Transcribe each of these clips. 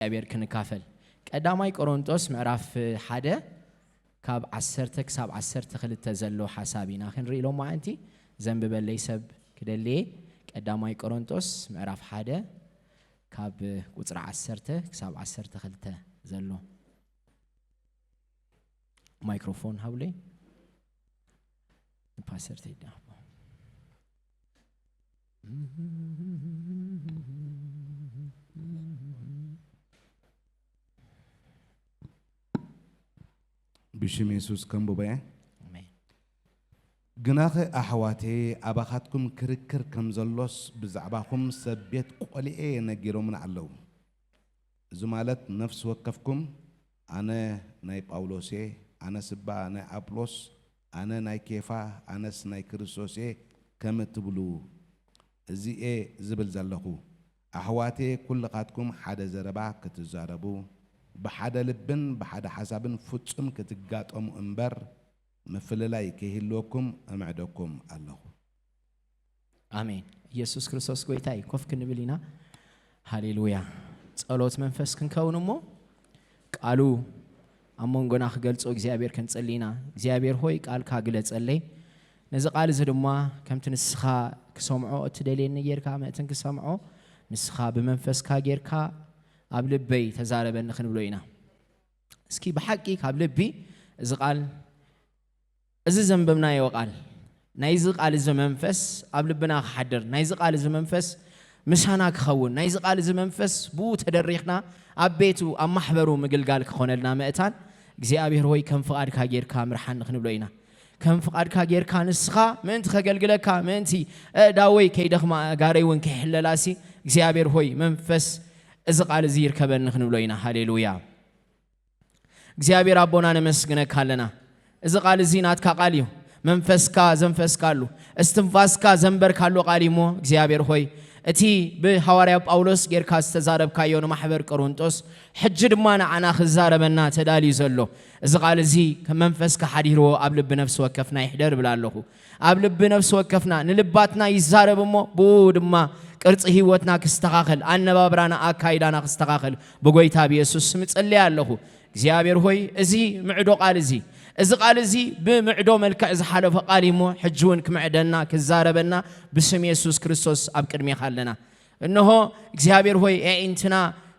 እግዚኣብሔር ክንካፈል። ቀዳማይ ቆሮንጦስ ምዕራፍ ሓደ ካብ ዓሰርተ ክሳብ ዓሰርተ ክልተ ዘሎ ሓሳብ ኢና ክንርኢ ሎማዓንቲ። ዘንብበለይ ሰብ ክደልየ። ቀዳማይ ቆሮንጦስ ምዕራፍ ሓደ ካብ ቁጽሪ ዓሰርተ ክሳብ ዓሰርተ ክልተ ዘሎ። ማይክሮፎን ሃብለይ ንፓስተር ቴዲ ሃቦ። ብሽም የሱስ ከንብቦ እየ። ኣሜን። ግናኸ ኣሕዋተየ፣ ኣባኻትኩም ክርክር ከም ዘሎስ ብዛዕባኹም ሰብ ቤት ቈሊዐ ነጊሮምኒ ኣለዉ። እዚ ማለት ነፍሲ ወከፍኩም፣ ኣነ ናይ ጳውሎስ እየ፣ ኣነስ እባ ናይ ኣጵሎስ፣ ኣነ ናይ ኬፋ፣ ኣነስ ናይ ክርስቶስ እየ ከም እትብሉ፣ እዚ እየ ዝብል ዘለኹ። ኣሕዋተየ፣ ኩልኻትኩም ሓደ ዘረባ ክትዛረቡ፣ ብሓደ ልብን ብሓደ ሓሳብን ፍጹም ክትጋጠሙ እምበር፣ ምፍልላይ ከይህልወኩም እምዕደኩም ኣለኹ። ኣሜን። ኢየሱስ ክርስቶስ ጎይታ እዩ። ኮፍ ክንብል ኢና። ሃሌሉያ። ጸሎት መንፈስ ክንከውን እሞ ቃሉ ኣብ መንጎና ክገልጾ እግዚኣብሔር ክንጽሊ ኢና። እግዚኣብሔር ሆይ ቃልካ ግለጸለይ። ነዚ ቃል እዚ ድማ ከምቲ ንስኻ ክሰምዖ እትደልየኒ ጌርካ ምእትን ክሰምዖ ንስኻ ብመንፈስካ ጌርካ ኣብ ልበይ ተዛረበኒ ክንብሎ ኢና። እስኪ ብሓቂ ካብ ልቢ እዚ ቃል እዚ ዘንበብናዮ ቃል ናይዚ ቃል እዚ መንፈስ ኣብ ልብና ክሓድር ናይዚ ቃል እዚ መንፈስ ምሳና ክኸውን ናይዚ ቃል እዚ መንፈስ ብኡ ተደሪኽና ኣብ ቤቱ ኣብ ማሕበሩ ምግልጋል ክኾነልና ምእታን እግዚኣብሔር ሆይ ከም ፍቓድካ ጌርካ ምርሓኒ ክንብሎ ኢና። ከም ፍቓድካ ጌርካ ንስኻ ምእንቲ ከገልግለካ ምእንቲ ኣእዳወይ ከይደኽማ ኣእጋረይ እውን ከይሕለላሲ እግዚኣብሔር ሆይ መንፈስ እዚ ቃል እዚ ይርከበኒ ክንብሎ ኢና። ሃሌሉያ። እግዚኣብሔር ኣቦና ነመስግነካ ኣለና። እዚ ቃል እዚ ናትካ ቃል እዩ። መንፈስካ ዘንፈስካሉ እስትንፋስካ ዘንበርካሉ ቃል እዩ እሞ እግዚኣብሔር ሆይ እቲ ብሃዋርያ ጳውሎስ ጌርካ ዝተዛረብካዮ ንማሕበር ቆሮንጦስ ሕጂ ድማ ንዓና ክዛረበና ተዳልዩ ዘሎ እዚ ቃል እዚ ከም መንፈስካ ሓዲርዎ ኣብ ልቢ ነፍሲ ወከፍና ይሕደር እብል ኣለኹ። ኣብ ልቢ ነፍሲ ወከፍና ንልባትና ይዛረብ እሞ ብኡ ድማ ቅርፂ ህይወትና ክስተኻኸል ኣነባብራና ኣካይዳና ክስተኻኸል ብጎይታ ብየሱስ ስም እጽልየ ኣለኹ። እግዚኣብሔር ሆይ እዚ ምዕዶ ቃል እዚ እዚ ቃል እዚ ብምዕዶ መልክዕ ዝሓለፈ ቃል እሞ ሕጂ እውን ክምዕደና ክዛረበና ብስም የሱስ ክርስቶስ ኣብ ቅድሜኻ ኣለና። እንሆ እግዚኣብሔር ሆይ ኣዒንትና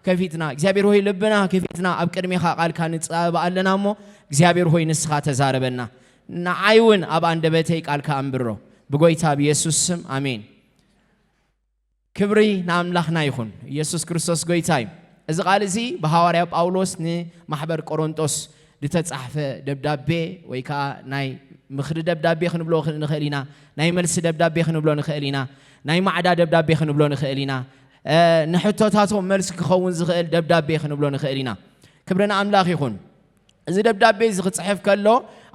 ከፊትና እግዚኣብሔር ሆይ ልብና ከፊትና ኣብ ቅድሜኻ ቃልካ ንጻበ ኣለና እሞ እግዚኣብሔር ሆይ ንስኻ ተዛረበና። ንዓይ እውን ኣብ ኣንደበተይ ቃልካ ኣንብሮ ብጎይታ ብየሱስ ስም ኣሜን። ክብሪ ንኣምላኽና ይኹን። ኢየሱስ ክርስቶስ ጎይታ እዩ። እዚ ቃል እዚ ብሃዋርያ ጳውሎስ ንማሕበር ቆሮንጦስ ዝተጻሕፈ ደብዳቤ ወይ ከዓ ናይ ምኽሪ ደብዳቤ ክንብሎ ንኽእል ኢና። ናይ መልሲ ደብዳቤ ክንብሎ ንኽእል ኢና። ናይ ማዕዳ ደብዳቤ ክንብሎ ንኽእል ኢና። ንሕቶታቶም መልሲ ክኸውን ዝኽእል ደብዳቤ ክንብሎ ንኽእል ኢና። ክብሪ ንኣምላኽ ይኹን። እዚ ደብዳቤ እዚ ክጽሕፍ ከሎ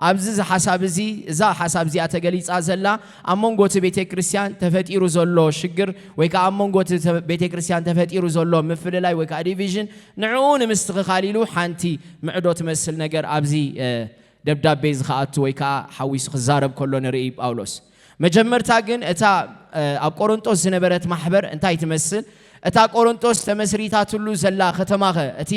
ኣብዚ እዚ ሓሳብ እዚ እዛ ሓሳብ እዚኣ ተገሊጻ ዘላ ኣብ መንጎ እቲ ቤተ ክርስቲያን ተፈጢሩ ዘሎ ሽግር ወይ ከዓ ኣብ መንጎ እቲ ቤተ ክርስቲያን ተፈጢሩ ዘሎ ምፍልላይ ወይ ከዓ ዲቪዥን ንዕኡ ንምስትኽኻል ኢሉ ሓንቲ ምዕዶ ትመስል ነገር ኣብዚ ደብዳቤ እዚ ክኣቱ ወይ ከዓ ሓዊሱ ክዛረብ ከሎ ንርኢ ጳውሎስ። መጀመርታ ግን እታ ኣብ ቆሮንጦስ ዝነበረት ማሕበር እንታይ ትመስል? እታ ቆሮንጦስ ተመስሪታትሉ ዘላ ከተማኸ እቲ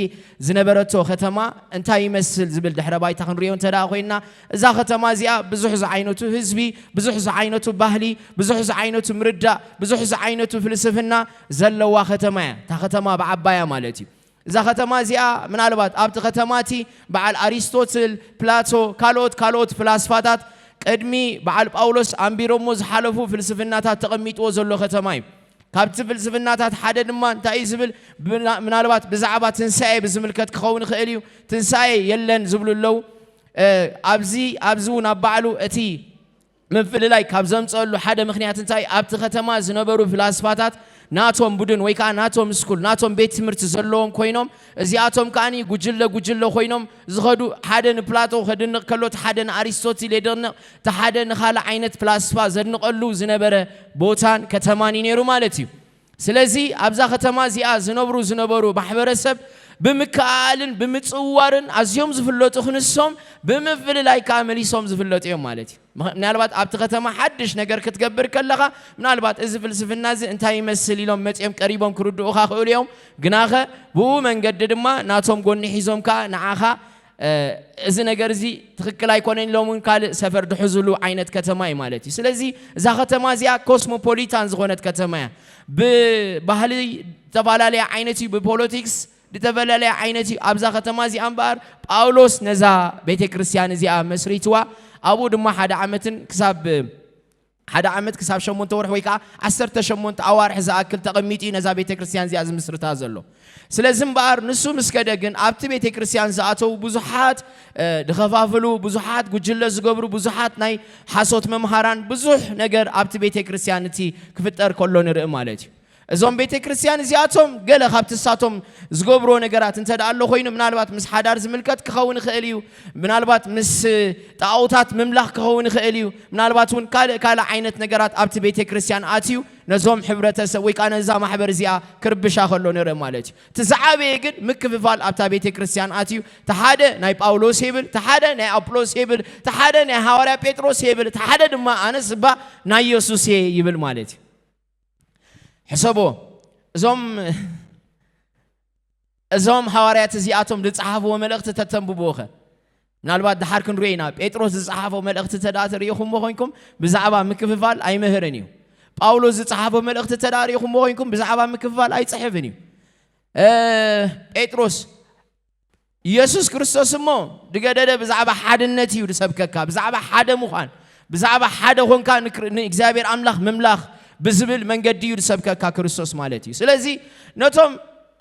ዝነበረቶ ከተማ እንታይ ይመስል ዝብል ድሕረ ባይታ ክንሪኦ እንተ ኮይንና እዛ ከተማ እዚኣ ብዙሕ ዝዓይነቱ ህዝቢ፣ ብዙሕ ዝዓይነቱ ባህሊ፣ ብዙሕ ዝዓይነቱ ምርዳእ፣ ብዙሕ ዝዓይነቱ ፍልስፍና ዘለዋ ከተማ እያ። እታ ከተማ ብዓባያ ማለት እዩ። እዛ ከተማ እዚኣ ምናልባት ኣብቲ ከተማ እቲ በዓል ኣሪስቶትል፣ ፕላቶ፣ ካልኦት ካልኦት ፍላስፋታት ቅድሚ በዓል ጳውሎስ ኣንቢሮሞ ዝሓለፉ ፍልስፍናታት ተቐሚጥዎ ዘሎ ከተማ እዩ። ካብቲ ፍልስፍናታት ሓደ ድማ እንታይ እዩ ዝብል ምናልባት ብዛዕባ ትንሳኤ ብዝምልከት ክኸውን ይኽእል እዩ። ትንሳኤ የለን ዝብሉ ኣለዉ። ኣብዚ ኣብዚ እውን ኣብ ባዕሉ እቲ ምፍልላይ ካብ ዘምፀሉ ሓደ ምክንያት እንታይ ኣብቲ ከተማ ዝነበሩ ፍላስፋታት ናቶም ቡድን ወይ ከዓ ናቶም ስኩል ናቶም ቤት ትምህርቲ ዘለዎም ኮይኖም እዚኣቶም ከዓ ጉጅለ ጉጅለ ኮይኖም ዝኸዱ ሓደ ንፕላቶ ከድንቕ ከሎ እቲ ሓደ ንኣሪስቶትል የደንቕ እቲ ሓደ ንካልእ ዓይነት ፍላስፋ ዘድንቐሉ ዝነበረ ቦታን ከተማን እዩ ነይሩ ማለት እዩ። ስለዚ ኣብዛ ከተማ እዚኣ ዝነብሩ ዝነበሩ ማሕበረሰብ ብምክኣልን ብምጽዋርን ኣዝዮም ዝፍለጡ ክንሶም፣ ብምፍልላይ ከዓ መሊሶም ዝፍለጡ እዮም ማለት እዩ። ምኽ-፣ ምናልባት ኣብቲ ከተማ ሓድሽ ነገር ክትገብር ከለኻ፣ ምናልባት እዚ ፍልስፍና እዚ እንታይ ይመስል ኢሎም መጺኦም ቀሪቦም ክርድኡኻ ክእሉ እዮም። ግናኸ ብኡ መንገዲ ድማ ናቶም ጎኒ ሒዞም ከዓ ንዓኻ፣ እ፣ እዚ ነገር እዚ ትኽክል ኣይኮነን ኢሎም እውን ካልእ ሰፈር ድሕዙሉ ዓይነት ከተማ እዩ ማለት እዩ። ስለዚ እዛ ከተማ እዚኣ ኮስሞፖሊታን ዝኾነት ከተማ እያ። ብባህሊ ዝተፈላለየ ዓይነት እዩ፣ ብፖለቲክስ ዝተፈላለየ ዓይነት እዩ። ኣብዛ ከተማ እዚኣ እምበኣር ጳውሎስ ነዛ ቤተ ክርስቲያን እዚኣ መስሪትዋ፣ ኣብኡ ድማ ሓደ ዓመትን ክሳብ ሓደ ዓመት ክሳብ ሸሞንተ ወርሒ ወይ ከዓ ዓሰርተ ሸሞንተ ኣዋርሒ ዝኣክል ተቐሚጡ እዩ ነዛ ቤተ ክርስቲያን እዚኣ ዝምስርታ ዘሎ። ስለዚ እምበኣር ንሱ ምስ ከደ ግን ኣብቲ ቤተ ክርስቲያን ዝኣተዉ ብዙሓት፣ እ፣ ድኸፋፍሉ፣ ብዙሓት ጉጅለ ዝገብሩ፣ ብዙሓት ናይ ሓሶት መምሃራን፣ ብዙሕ ነገር ኣብቲ ቤተ ክርስቲያን እቲ ክፍጠር ከሎ ንርኢ ማለት እዩ። እዞም ቤተ ክርስቲያን እዚኣቶም ገለ ካብቲ ንሳቶም ዝገብርዎ ነገራት እንተ ደኣ ኣሎ ኮይኑ፣ ምናልባት ምስ ሓዳር ዝምልከት ክኸውን ይኽእል እዩ፣ ምናልባት ምስ ጣኦታት ምምላኽ ክኸውን ይኽእል እዩ፣ ምናልባት እውን ካልእ ካልእ ዓይነት ነገራት ኣብቲ ቤተ ክርስቲያን ኣትዩ ነዞም ሕብረተሰብ ወይ ከዓ ነዛ ማሕበር እዚኣ ክርብሻ ከሎ ንርኢ ማለት እዩ። እቲ ዝዓበየ ግን ምክፍፋል ኣብታ ቤተ ክርስቲያን ኣትዩ፣ እቲ ሓደ ናይ ጳውሎስ ይብል፣ እቲ ሓደ ናይ ኣጵሎስ ይብል፣ እቲ ሓደ ናይ ሃዋርያ ጴጥሮስ ይብል፣ እቲ ሓደ ድማ ኣነስ እባ ናይ የሱስ እየ ይብል ማለት እዩ። ሕሰቦ፣ እዞም እዞም ሃዋርያት እዚኣቶም ዝጸሓፍዎ መልእኽቲ ተተንብብዎ ኸ? ምናልባት ድሓር ክንሪኦ ኢና። ጴጥሮስ ዝጸሓፎ መልእኽቲ እንተ ደኣ ተሪኢኹምዎ ኮይንኩም፣ ብዛዕባ ምክፍፋል ኣይምህርን እዩ። ጳውሎስ ዝጸሓፎ መልእኽቲ እንተ ደኣ ሪኢኹምዎ ኮይንኩም፣ ብዛዕባ ምክፍፋል ኣይጽሕፍን እዩ። እ፣ ጴጥሮስ፣ ኢየሱስ ክርስቶስ እሞ ድገደደ ብዛዕባ ሓድነት እዩ ዝሰብከካ፣ ብዛዕባ ሓደ ምዃን፣ ብዛዕባ ሓደ ኾንካ ንክር-፣ ንእግዚኣብሔር ኣምላኽ ምምላኽ ብዝብል መንገዲ እዩ ዝሰብከካ ክርስቶስ ማለት እዩ። ስለዚ ነቶም፣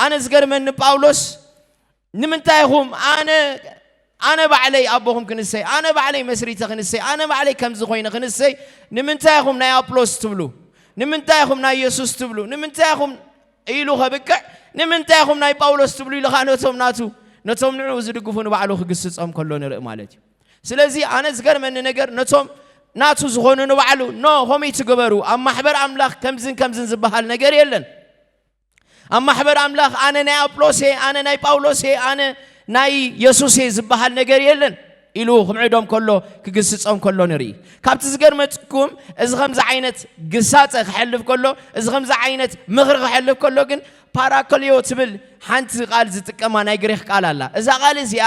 ኣነ ዝገርመኒ ጳውሎስ፣ ንምንታይ ኢኹም ኣነ፣ ኣነ ባዕለይ ኣቦኹም ክንሰይ፣ ኣነ ባዕለይ መስሪተ ክንሰይ፣ ኣነ ባዕለይ ከምዚ ኮይነ ክንሰይ፣ ንምንታይ ኢኹም ናይ ኣጵሎስ ትብሉ? ንምንታይ ኢኹም ናይ የሱስ ትብሉ? ንምንታይ ኢኹም ኢሉ ከብቅዕ፣ ንምንታይ ኢኹም ናይ ጳውሎስ ትብሉ ኢሉ ኸዓ ነቶም ናቱ፣ ነቶም ንዕኡ ዝድግፉ ንባዕሉ ክግስጾም ከሎ ንርኢ ማለት እዩ። ስለዚ ኣነ ዝገርመኒ ነገር ነቶም ናቱ ዝኾኑ ንባዕሉ፣ ኖ፣ ከምኡ ትግበሩ፣ ኣብ ማሕበር ኣምላኽ ከምዝን ከምዝን ዝበሃል ነገር የለን። ኣብ ማሕበር ኣምላኽ ኣነ ናይ ኣጵሎስ እየ፣ ኣነ ናይ ጳውሎስ እየ፣ ኣነ ናይ የሱስ እየ ዝበሃል ነገር የለን ኢሉ ክምዕዶም ከሎ፣ ክግስጾም ከሎ ንርኢ። ካብቲ ዝገርመጽኩም፣ እዚ ከምዚ ዓይነት ግሳጸ ክሐልፍ ከሎ፣ እዚ ከምዚ ዓይነት ምኽሪ ክሐልፍ ከሎ ግን ፓራክልዮ ትብል ሓንቲ ቃል ዝጥቀማ ናይ ግሪኽ ቃል ኣላ። እዛ ቃል እዚኣ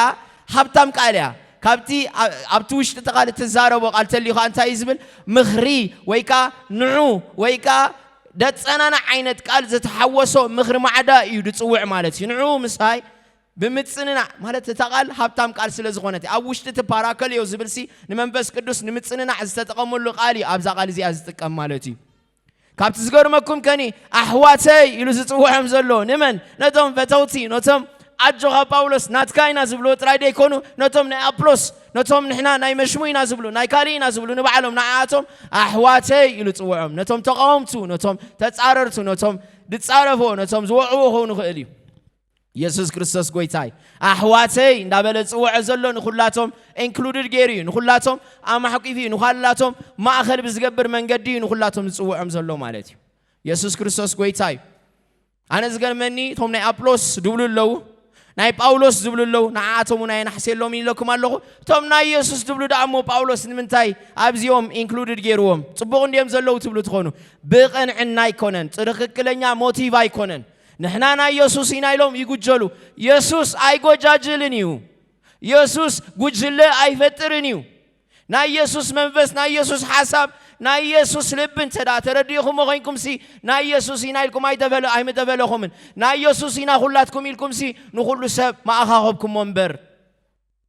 ሃብታም ቃል እያ። ካብቲ ኣ-፣ ኣብቲ ውሽጢ እቲ ቃል እትዛረቦ ቃል ተልዩ ኸዓ እንታይ እዩ ዝብል? ምኽሪ ወይ ከኣ ንዑ ወይ ከኣ ደጸናናዕ ዓይነት ቃል ዝተሓወሶ ምኽሪ ማዕዳ እዩ ዝጽውዕ ማለት እዩ። ንዑ ምሳይ ብምጽንናዕ ማለት እታ ቃል ሃብታም ቃል ስለ ዝኾነት እያ። ኣብ ውሽጢ እቲ ፓራከልዮ ዝብልሲ ንመንፈስ ቅዱስ ንምጽንናዕ ዝተጠቐመሉ ቃል እዩ ኣብዛ ቃል እዚኣ ዝጥቀም ማለት እዩ። ካብቲ ዝገርመኩም ከኒ ኣሕዋተይ ኢሉ ዝጽውዖም ዘሎ ንመን? ነቶም ፈተውቲ፣ ነቶም ኣጆኻ ጳውሎስ ናትካ ኢና ዝብልዎ ጥራይ ደይኮኑ፣ ነቶም ናይ ኣጵሎስ፣ ነቶም ንሕና ናይ መሽሙ ኢና ዝብሉ፣ ናይ ካልእ ኢና ዝብሉ ንባዕሎም ንዓኣቶም ኣሕዋተይ ኢሉ ጽውዖም። ነቶም ተቃወምቱ፣ ነቶም ተጻረርቱ፣ ነቶም ዝጻረፍዎ፣ ነቶም ዝወዕዎ ክኸውን ይኽእል እዩ። የሱስ ክርስቶስ ጎይታ እዩ። ኣሕዋተይ እንዳበለ ዝጽውዖ ዘሎ ንኹላቶም ኢንክሉድድ ገይሩ እዩ። ንኹላቶም ኣማሕቂፉ እዩ። ንኹላቶም ማእኸል ብዝገብር መንገዲ እዩ ንኹላቶም ዝጽውዖም ዘሎ ማለት እዩ። የሱስ ክርስቶስ ጎይታ እዩ። ኣነ ዝገርመኒ እቶም ናይ ኣጵሎስ ዝብሉ ኣለዉ፣ ናይ ጳውሎስ ዝብሉ ኣለዉ፣ ንዓኣቶም እውን ኣየናሕስየሎም ኢለኩም ኣለኹ። እቶም ናይ የሱስ ዝብሉ ደኣ እሞ ጳውሎስ ንምንታይ ኣብዚኦም ኢንክሉድድ ገይርዎም? ጽቡቕ እንድዮም ዘለዉ ትብሉ ትኾኑ። ብቕንዕና ኣይኮነን፣ ትኽክለኛ ሞቲቭ ኣይኮነን። ንሕና ናይ የሱስ ኢና ኢሎም ይጉጀሉ። የሱስ ኣይጎጃጅልን እዩ። የሱስ ጉጅለ ኣይፈጥርን እዩ። ናይ የሱስ መንፈስ፣ ናይ የሱስ ሓሳብ፣ ናይ የሱስ ልቢ እንተ ደኣ ተረዲእኹሞ ኮይንኩምሲ፣ ናይ የሱስ ኢና ኢልኩም ኣይተፈለ-፣ ኣይምተፈለኹምን። ናይ የሱስ ኢና ኩላትኩም ኢልኩምሲ፣ ንኹሉ ሰብ መኣኻኸብኩሞ እምበር።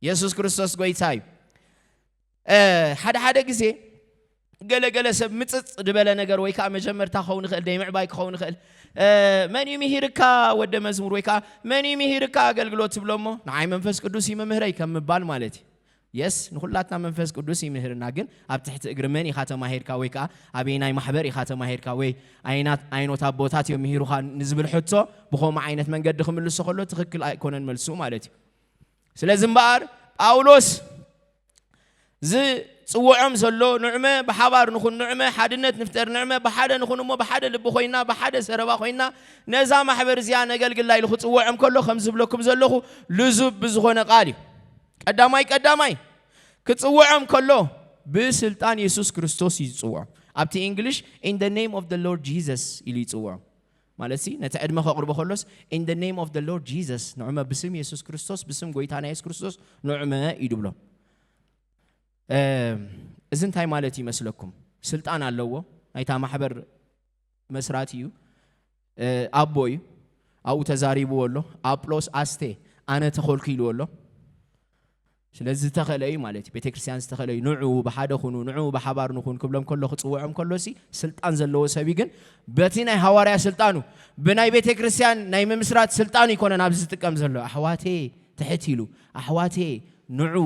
የሱስ ክርስቶስ ጎይታ እዩ። እ፣ ሓደ ሓደ ግዜ ገለ ገለ ሰብ ምጽጽ ዝበለ ነገር ወይ ከኣ መጀመርታ ክኸውን ይኽእል፣ ደይ ምዕባይ ክኸውን ይኽእል። እ፣ መን እዩ ምሂርካ ወደ መዝሙር ወይ ከኣ መን እዩ ምሂርካ ኣገልግሎት ትብሎ እሞ፣ ንዓይ መንፈስ ቅዱስ እዩ መምህረይ ከም ምባል ማለት እዩ። የስ፣ ንኹላትና መንፈስ ቅዱስ ይምህርና፣ ግን ኣብ ትሕቲ እግሪ መን ኢኻ ተማሂርካ ወይ ከኣ ኣበየናይ ማሕበር ኢኻ ተማሂርካ ወይ ኣይናት-፣ ኣይኖት ኣቦታት እዮም ምሂሩኻ ንዝብል ሕቶ ብኸምኡ ዓይነት መንገዲ ክምልሶ ከሎ ትኽክል ኣይኮነን መልሱ ማለት እዩ። ስለዚ እምበኣር ጳውሎስ ዝ-፣ ክጽውዖም ዘሎ፣ ንዑመ ብሓባር ንኹን፣ ንዑመ ሓድነት ንፍጠር፣ ንዑመ ብሓደ ንኹን እሞ ብሓደ ልቢ ኮይና፣ ብሓደ ዘረባ ኮይና፣ ነዛ ማሕበር እዚኣ ነገልግላ ኢሉ ክጽውዖም ከሎ፣ ከም ዝብለኩም ዘለኹ ልዙብ ብዝኾነ ቃል እዩ። ቀዳማይ ቀዳማይ ክጽውዖም ከሎ ብስልጣን የሱስ ክርስቶስ እዩ ዝጽውዖም። ኣብቲ እንግሊሽ in the name of the Lord Jesus ኢሉ ይጽውዖም። ማለት ሲ ነቲ ዕድመ ከቕርቦ ከሎስ in the name of the Lord Jesus ንዑመ ብስም የሱስ ክርስቶስ ብስም ጎይታና የሱስ ክርስቶስ ንዑመ እዩ ድብሎም። እዚ እንታይ ማለት ይመስለኩም? ስልጣን ኣለዎ። ናይታ ማሕበር መስራቲ እዩ። ኣቦ እዩ። ኣብኡ ተዛሪብዎ ኣሎ። ኣጵሎስ ኣስቴ ኣነ ተኸልኩ ኢልዎ ኣሎ። ስለዚ ዝተኸለ እዩ ማለት እዩ። ቤተክርስትያን ዝተኸለ እዩ። ንዑ ብሓደ ኩኑ፣ ንዑ ብሓባር ንኹን ክብሎም ከሎ ክፅውዖም ከሎ ሲ ስልጣን ዘለዎ ሰብ እዩ። ግን በቲ ናይ ሃዋርያ ስልጣኑ ብናይ ቤተክርስትያን ናይ ምምስራት ስልጣኑ ይኮነን ኣብዚ ዝጥቀም ዘሎ። ኣሕዋቴ ትሕት ኢሉ ኣሕዋቴ ንዑ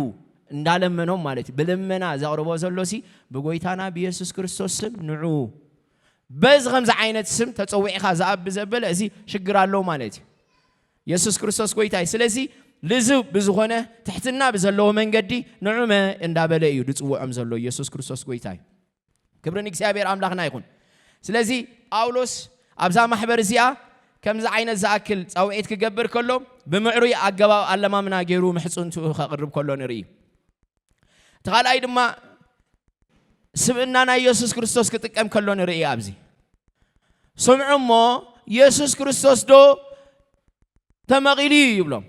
እንዳለመኖም ማለት እዩ። ብልመና ዘቕርቦ ዘሎ ሲ ብጎይታና ብየሱስ ክርስቶስ ስም ንዑ። በዚ ከምዚ ዓይነት ስም ተፀዊዕኻ ዝኣቢ ዘበለ እዚ ሽግር ኣለዎ ማለት እዩ። የሱስ ክርስቶስ ጎይታ እዩ። ስለዚ ልዝብ ብዝኾነ ትሕትና ብዘለዎ መንገዲ ንዑመ እንዳበለ እዩ ዝፅውዖም ዘሎ። የሱስ ክርስቶስ ጎይታ እዩ። ክብሪ ንእግዚኣብሔር ኣምላኽና ይኹን። ስለዚ ጳውሎስ ኣብዛ ማሕበር እዚኣ ከምዚ ዓይነት ዝኣክል ፃውዒት ክገብር ከሎ ብምዕሩይ ኣገባብ ኣለማምና ገይሩ ምሕፅንትኡ ከቕርብ ከሎ ንርኢ። እቲ ካልኣይ ድማ ስብእና ናይ የሱስ ክርስቶስ ክጥቀም ከሎ ንርኢ። ኣብዚ ስምዑ እሞ የሱስ ክርስቶስ ዶ ተመቒሉ እዩ ይብሎም።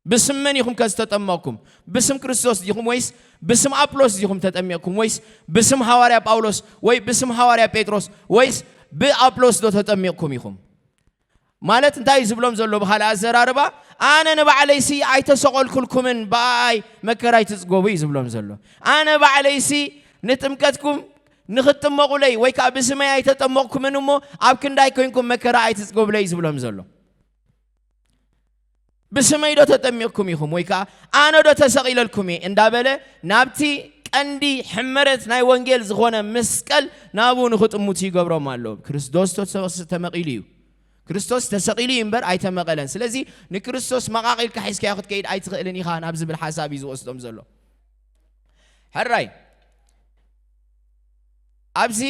ብስም መን ኢኹም ከ ዝተጠመቕኩም? ብስም ክርስቶስ ዲኹም ወይስ ብስም ኣጵሎስ ዲኹም ተጠሚቕኩም? ወይስ ብስም ሃዋርያ ጳውሎስ ወይ ብስም ሃዋርያ ጴጥሮስ ወይስ ብኣጵሎስ ዶ ተጠሚቕኩም ኢኹም? ማለት እንታይ እዩ ዝብሎም ዘሎ? ብኻልእ ኣዘራርባ ኣነ ንባዕለይሲ ኣይተሰቐልኩልኩምን ብኣይ መከራ ኣይትጽገቡ እዩ ዝብሎም ዘሎ። ኣነ ባዕለይሲ ንጥምቀትኩም ንኽትጥመቑለይ ወይ ከዓ ብስመይ ኣይተጠመቕኩምን እሞ ኣብ ክንዳይ ኮይንኩም መከራ ኣይትጽገቡለይ እዩ ዝብሎም ዘሎ። ብስመይ ዶ ተጠሚቕኩም ኢኹም ወይ ከዓ ኣነ ዶ ተሰቒለልኩም እየ እንዳበለ ናብቲ ቀንዲ ሕመረት ናይ ወንጌል ዝኾነ መስቀል ናብኡ ንኽጥምቱ ይገብሮም ኣሎ። ክርስቶስ ተመቒሉ እዩ። ክርስቶስ ተሰቒሉ እዩ እምበር ኣይተመቐለን። ስለዚ ንክርስቶስ መቓቒልካ ሒዝካዮ ክትከይድ ኣይትኽእልን ኢኻ ናብ ዝብል ሓሳብ እዩ ዝወስዶም ዘሎ። ሕራይ ኣብዚ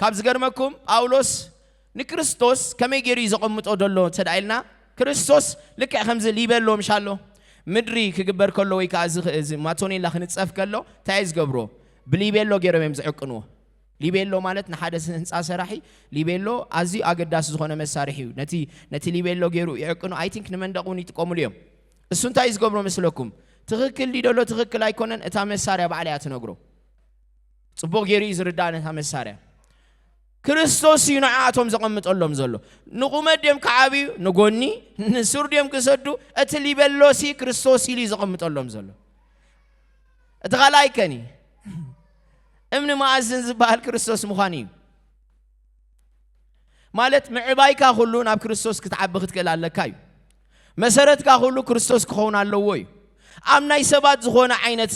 ካብ ዝገርመኩም ጳውሎስ ንክርስቶስ ከመይ ገይሩ እዩ ዘቐምጦ ዘሎ እንተ ደኣ ኢልና፣ ክርስቶስ ልክዕ ከምዚ ሊቤሎ ምሽ ኣሎ ምድሪ ክግበር ከሎ ወይ ከዓ እዚ ኽ- እዚ ማቶኔላ ክንጸፍ ከሎ እንታይ እዩ ዝገብሮ? ብሊቤሎ ገይሮም እዮም ዝዕቅንዎ። ሊቤሎ ማለት ንሓደ ስ- ህንፃ ሰራሒ ሊቤሎ ኣዝዩ ኣገዳሲ ዝኾነ መሳርሒ እዩ። ነቲ ነቲ ሊቤሎ ገይሩ ይዕቅኑ። ኣይ ቲንክ ንመንደቕ እውን ይጥቀሙሉ እዮም። እሱ እንታይ እዩ ዝገብሮ መስለኩም? ትኽክል ድዩ ደሎ ትኽክል ኣይኮነን፣ እታ መሳርያ ባዕላ እያ ትነግሮ። ጽቡቕ ገይሩ እዩ ዝርዳእ ነታ መሳርያ። ክርስቶስ እዩ ንዓኣቶም ዘቐምጠሎም ዘሎ። ንቑመት ድዮም ክዓብዩ ንጎኒ፣ ንሱር ድዮም ክሰዱ፣ እቲ ሊበሎሲ ክርስቶስ ኢሉ እዩ ዘቐምጠሎም ዘሎ። እቲ ካልኣይ ከኒ እምኒ መኣዝን ዝበሃል ክርስቶስ ምዃን እዩ። ማለት ምዕባይካ ኩሉ ናብ ክርስቶስ ክትዓቢ ክትክእል ኣለካ እዩ። መሰረትካ ኩሉ ክርስቶስ ክኸውን ኣለዎ እዩ። ኣብ ናይ ሰባት ዝኾነ ዓይነት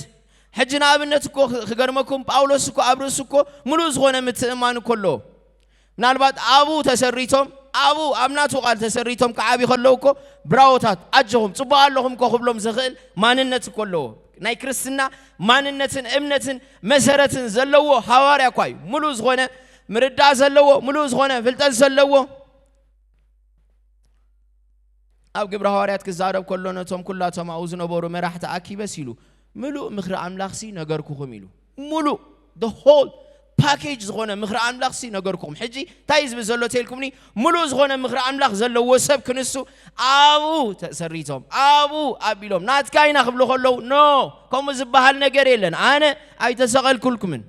ሕጂ ንኣብነት እኮ ክገርመኩም ጳውሎስ እኮ ኣብ ርእሱ እኮ ምሉእ ዝኾነ ምትእማን እኮ ኣለዎ። ምናልባት ኣብኡ ተሰሪቶም ኣብኡ ኣብ ናቱ ቃል ተሰሪቶም ክዓብዩ ከለዉ እኮ ብራዎታት ኣጆኹም ፅቡቕ ኣለኹም እኮ ክብሎም ዝኽእል ማንነት እኮ ኣለዎ። ናይ ክርስትና ማንነትን እምነትን መሰረትን ዘለዎ ሃዋርያ እኳ እዩ። ሙሉእ ዝኾነ ምርዳእ ዘለዎ፣ ሙሉእ ዝኾነ ፍልጠት ዘለዎ። ኣብ ግብረ ሃዋርያት ክዛረብ ከሎ ነቶም ኩላቶም ኣብኡ ዝነበሩ መራሕቲ ኣኪበስ ኢሉ ምሉእ ምኽሪ ኣምላኽሲ ነገርኩኹም ኢሉ። ሙሉእ the whole package ዝኾነ ምኽሪ ኣምላኽሲ ነገርኩኹም። ሕጂ እንታይ እዩ ዝብል ዘሎ ተልኩምኒ? ሙሉእ ዝኾነ ምኽሪ ኣምላኽ ዘለዎ ሰብ ክንሱ ኣብኡ ተሰሪቶም ኣብኡ ኣቢሎም ናትካ ኢና ክብሉ ከለዉ ኖ፣ ከምኡ ዝበሃል ነገር የለን። ኣነ ኣይተሰቐልኩልኩምን።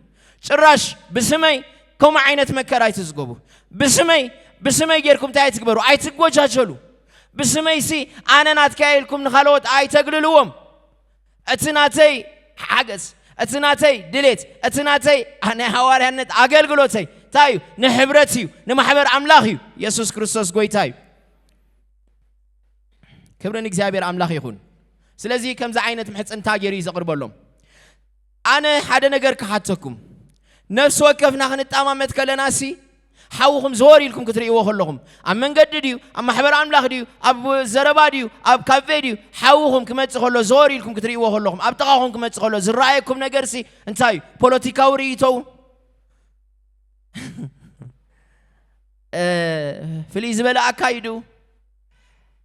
ጭራሽ ብስመይ ከምኡ ዓይነት መከራ ኣይትዝገቡ። ብስመይ ብስመይ ጌርኩም እንታይ ኣይትግበሩ፣ ኣይትጎጃጀሉ። ብስመይሲ ኣነ ናትካ ኢልኩም ንኻልኦት ኣይተግልልዎም። እቲ ናተይ ሓገዝ፣ እቲ ናተይ ድሌት፣ እቲ ናተይ ናይ ሃዋርያነት ኣገልግሎተይ እንታይ እዩ? ንሕብረት እዩ፣ ንማሕበር ኣምላኽ እዩ። የሱስ ክርስቶስ ጎይታ እዩ። ክብሪ ንእግዚኣብሔር ኣምላኽ ይኹን። ስለዚ ከምዚ ዓይነት ምሕፅንታ ገይሩ እዩ ዘቕርበሎም። ኣነ ሓደ ነገር ክሓተኩም። ነፍሲ ወከፍና ክንጣማመት ከለና ሲ ሓውኹም ዘወር ኢልኩም ክትርእይዎ ከለኹም፣ ኣብ መንገዲ ድዩ፣ ኣብ ማሕበር ኣምላኽ ድዩ፣ ኣብ ዘረባ ድዩ፣ ኣብ ካፌ ድዩ፣ ሓውኹም ክመጽእ ከሎ ዘወር ኢልኩም ክትርእይዎ ከለኹም፣ ኣብ ጥቓኹም ክመጽእ ከሎ ዝረኣየኩም ነገርሲ እንታይ እዩ? ፖለቲካዊ ርእይቶኡ? እ፣ ፍልይ ዝበለ ኣካይዱ?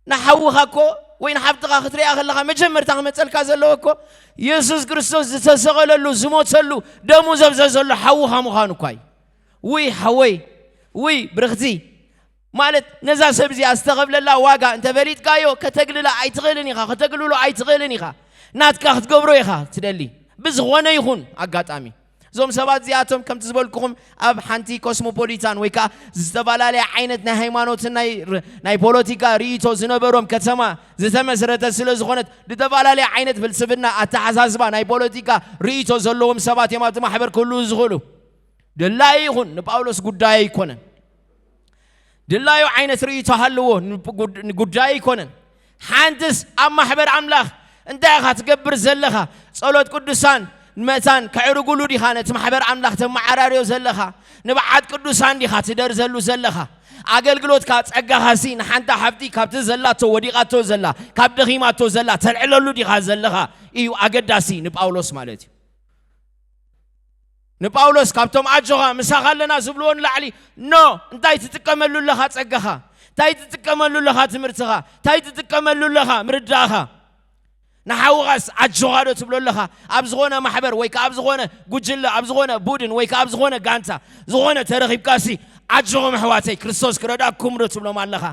ንሓውኻ እኮ ወይ ንሓብትኻ ክትሪኣ ከለኻ መጀመርታ ክመጸልካ ዘለዎ እኮ የሱስ ክርስቶስ ዝተሰቐለሉ፣ ዝሞተሉ፣ ደሙ ዘፍሰሰሉ ሓውኻ ምዃኑ እኳ እዩ። ውይ ሓወይ፣ ውይ ብርኽቲ፣ ማለት ነዛ ሰብ እዚኣ ዝተኸፍለላ ዋጋ እንተፈሊጥካዮ ከተግልላ ኣይትኽእልን ኢኻ፣ ከተግልሎ ኣይትኽእልን ኢኻ። ናትካ ክትገብሮ ኢኻ ትደሊ ብዝኾነ ይኹን ኣጋጣሚ። እዞም ሰባት እዚኣቶም ከምቲ ዝበልኩኹም ኣብ ሓንቲ ኮስሞፖሊታን ወይ ከዓ ዝተፈላለየ ዓይነት ናይ ሃይማኖትን ናይ ር-፣ ናይ ፖለቲካ ርእይቶ ዝነበሮም ከተማ ዝተመስረተ ስለ ዝኾነት፣ ዝተፈላለየ ዓይነት ፍልስፍና፣ ኣተሓሳስባ፣ ናይ ፖለቲካ ርእይቶ ዘለዎም ሰባት እዮም ኣብቲ ማሕበር ክህልዉ ዝኽእሉ። ድላዩ ይኹን፣ ንጳውሎስ ጉዳይ ኣይኮነን። ድላዩ ዓይነት ርእይቶ ሃልዎ፣ ንጉድ-፣ ንጉዳይ ኣይኮነን። ሓንትስ ኣብ ማሕበር ኣምላኽ እንታይ ኢኻ ትገብር ዘለኻ? ጸሎት ቅዱሳን መታን ከዕርጉሉ ዲኻ ነቲ ማሕበር ኣምላኽ ተመዓራርዮ ዘለኻ? ንብዓት ቅዱሳን ዲኻ ትደርዘሉ ዘለኻ? ኣገልግሎትካ፣ ጸጋኻሲ ንሓንታ ሓብቲ ካብቲ ዘላቶ፣ ወዲቓቶ ዘላ፣ ካብ ደኺማቶ ዘላ ተልዕለሉ ዲኻ ዘለኻ? እዩ ኣገዳሲ ንጳውሎስ ማለት እዩ። ንጳውሎስ ካብቶም ኣጆኻ ምሳኻ ኣለና ዝብልዎ ንላዕሊ፣ ኖ፣ እንታይ ትጥቀመሉ ኣለኻ ጸጋኻ? እንታይ ትጥቀመሉ ኣለኻ ትምህርትኻ? እንታይ ትጥቀመሉ ኣለኻ ምርዳእኻ? ንሓውኻስ ኣጆኻ ዶ ትብሎ ኣለኻ? ኣብ ዝኾነ ማሕበር ወይ ከኣ ኣብ ዝኾነ ጉጅለ፣ ኣብ ዝኾነ ቡድን ወይ ከኣ ኣብ ዝኾነ ጋንታ፣ ዝኾነ ተረኺብካሲ፣ ኣጆኹም ኣሕዋተይ፣ ክርስቶስ ክረዳእኩም ዶ ትብሎም ኣለኻ?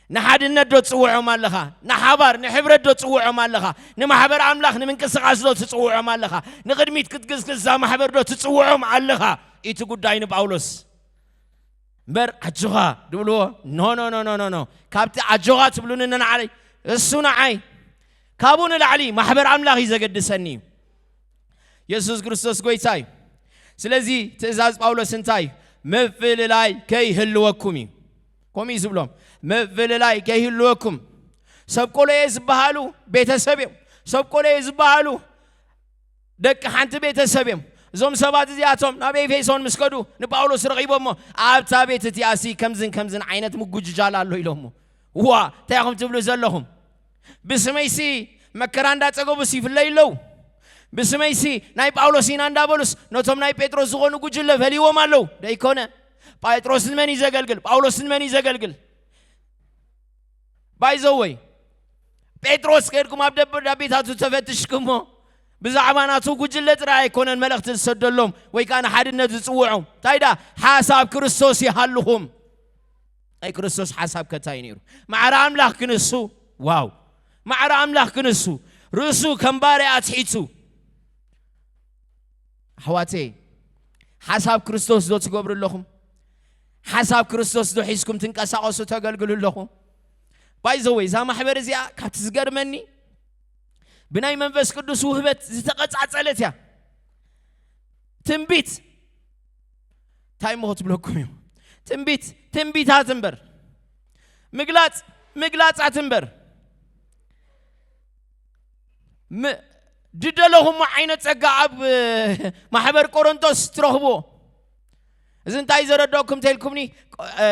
ንሓድነት ዶ ትጽውዖም ኣለኻ? ንሓባር፣ ንሕብረት ዶ ትጽውዖም ኣለኻ? ንማሕበር ኣምላኽ ንምንቅስቓስ ዶ ትጽውዖም ኣለኻ? ንቕድሚት ክትግስግስ እዛ ማሕበር ዶ ትጽውዖም ኣለኻ? እቲ ጉዳይ ንጳውሎስ። እምበር ኣጆኻ ድብልዎ፣ ኖ፣ ኖ፣ ኖ፣ ኖ፣ ኖ፣ ኖ። ካብቲ ኣጆኻ ትብሉኒ ንዓይ፣ እሱ ንዓይ። ካብኡ ንላዕሊ ማሕበር ኣምላኽ እዩ ዘገድሰኒ እዩ። የሱስ ክርስቶስ ጎይታ እዩ። ስለዚ ትእዛዝ ጳውሎስ እንታይ እዩ? ምፍልላይ ከይህልወኩም እዩ። ከምኡ እዩ ዝብሎም፣ ምፍልላይ ከይህልወኩም። ሰብ ቆሎ እየ ዝበሃሉ ቤተሰብ እዮም። ሰብ ቆሎ እየ ዝበሃሉ ደቂ ሓንቲ ቤተሰብ እዮም። እዞም ሰባት እዚኣቶም ናብ ኤፌሶን ምስ ከዱ ንጳውሎስ ረኺቦሞ፣ ኣብታ ቤት እቲኣሲ ከምዝን ከምዝን ዓይነት ምጉጅጃል ኣሎ ኢሎሞ። ዋ፣ እንታይ ኢኹም ትብሉ ዘለኹም? ብስመይሲ መከራ እንዳጸገቡስ ይፍለዩ ኣለዉ። ብስመይሲ ናይ ጳውሎስ ኢና እንዳበሉስ ነቶም ናይ ጴጥሮስ ዝኾኑ ጉጅለ ፈልይዎም ኣለዉ። ደይኮነ? ጴጥሮስ ንመን እዩ ዘገልግል? ጳውሎስ ንመን እዩ ዘገልግል? ባይዘወይ፣ ጴጥሮስ ከድኩም ኣብ ደብዳቤታቱ ተፈትሽኩሞ፣ ብዛዕባ ናቱ ጉጅለ ጥራይ ኣይኮነን መልእኽቲ ዝሰደሎም ወይ ከኣ ንሓድነት ዝጽውዖም። እንታይ ደኣ? ሓሳብ ክርስቶስ ይሃልኹም። ናይ ክርስቶስ ሓሳብ ከ እንታይ ነይሩ? ማዕረ ኣምላኽ ክንሱ፣ ዋው! ማዕረ ኣምላኽ ክንሱ፣ ርእሱ ከም ባርያ ኣትሒቱ። ኣሕዋተይ፣ ሓሳብ ክርስቶስ ዶ ትገብሩ ኣለኹም? ሓሳብ ክርስቶስ ዶ ሒዝኩም ትንቀሳቐሱ ተገልግሉ ኣለኹም? ባይዘወይ፣ እዛ ማሕበር እዚኣ ካብቲ ዝገርመኒ ብናይ መንፈስ ቅዱስ ውህበት ዝተቐጻጸለት እያ። ትንቢት እንታይ እሞ ክትብለኩም እዩ? ትንቢት ትንቢታት እምበር፣ ምግላጽ ምግላጻት እምበር፣ ም-፣ ድደለኹሞ ዓይነት ጸጋ ኣብ፣ እ፣ ማሕበር ቆሮንቶስ ትረኽብዎ። እዚ እንታይ ዘረዳእኩም እንተልኩምኒ፣ እ፣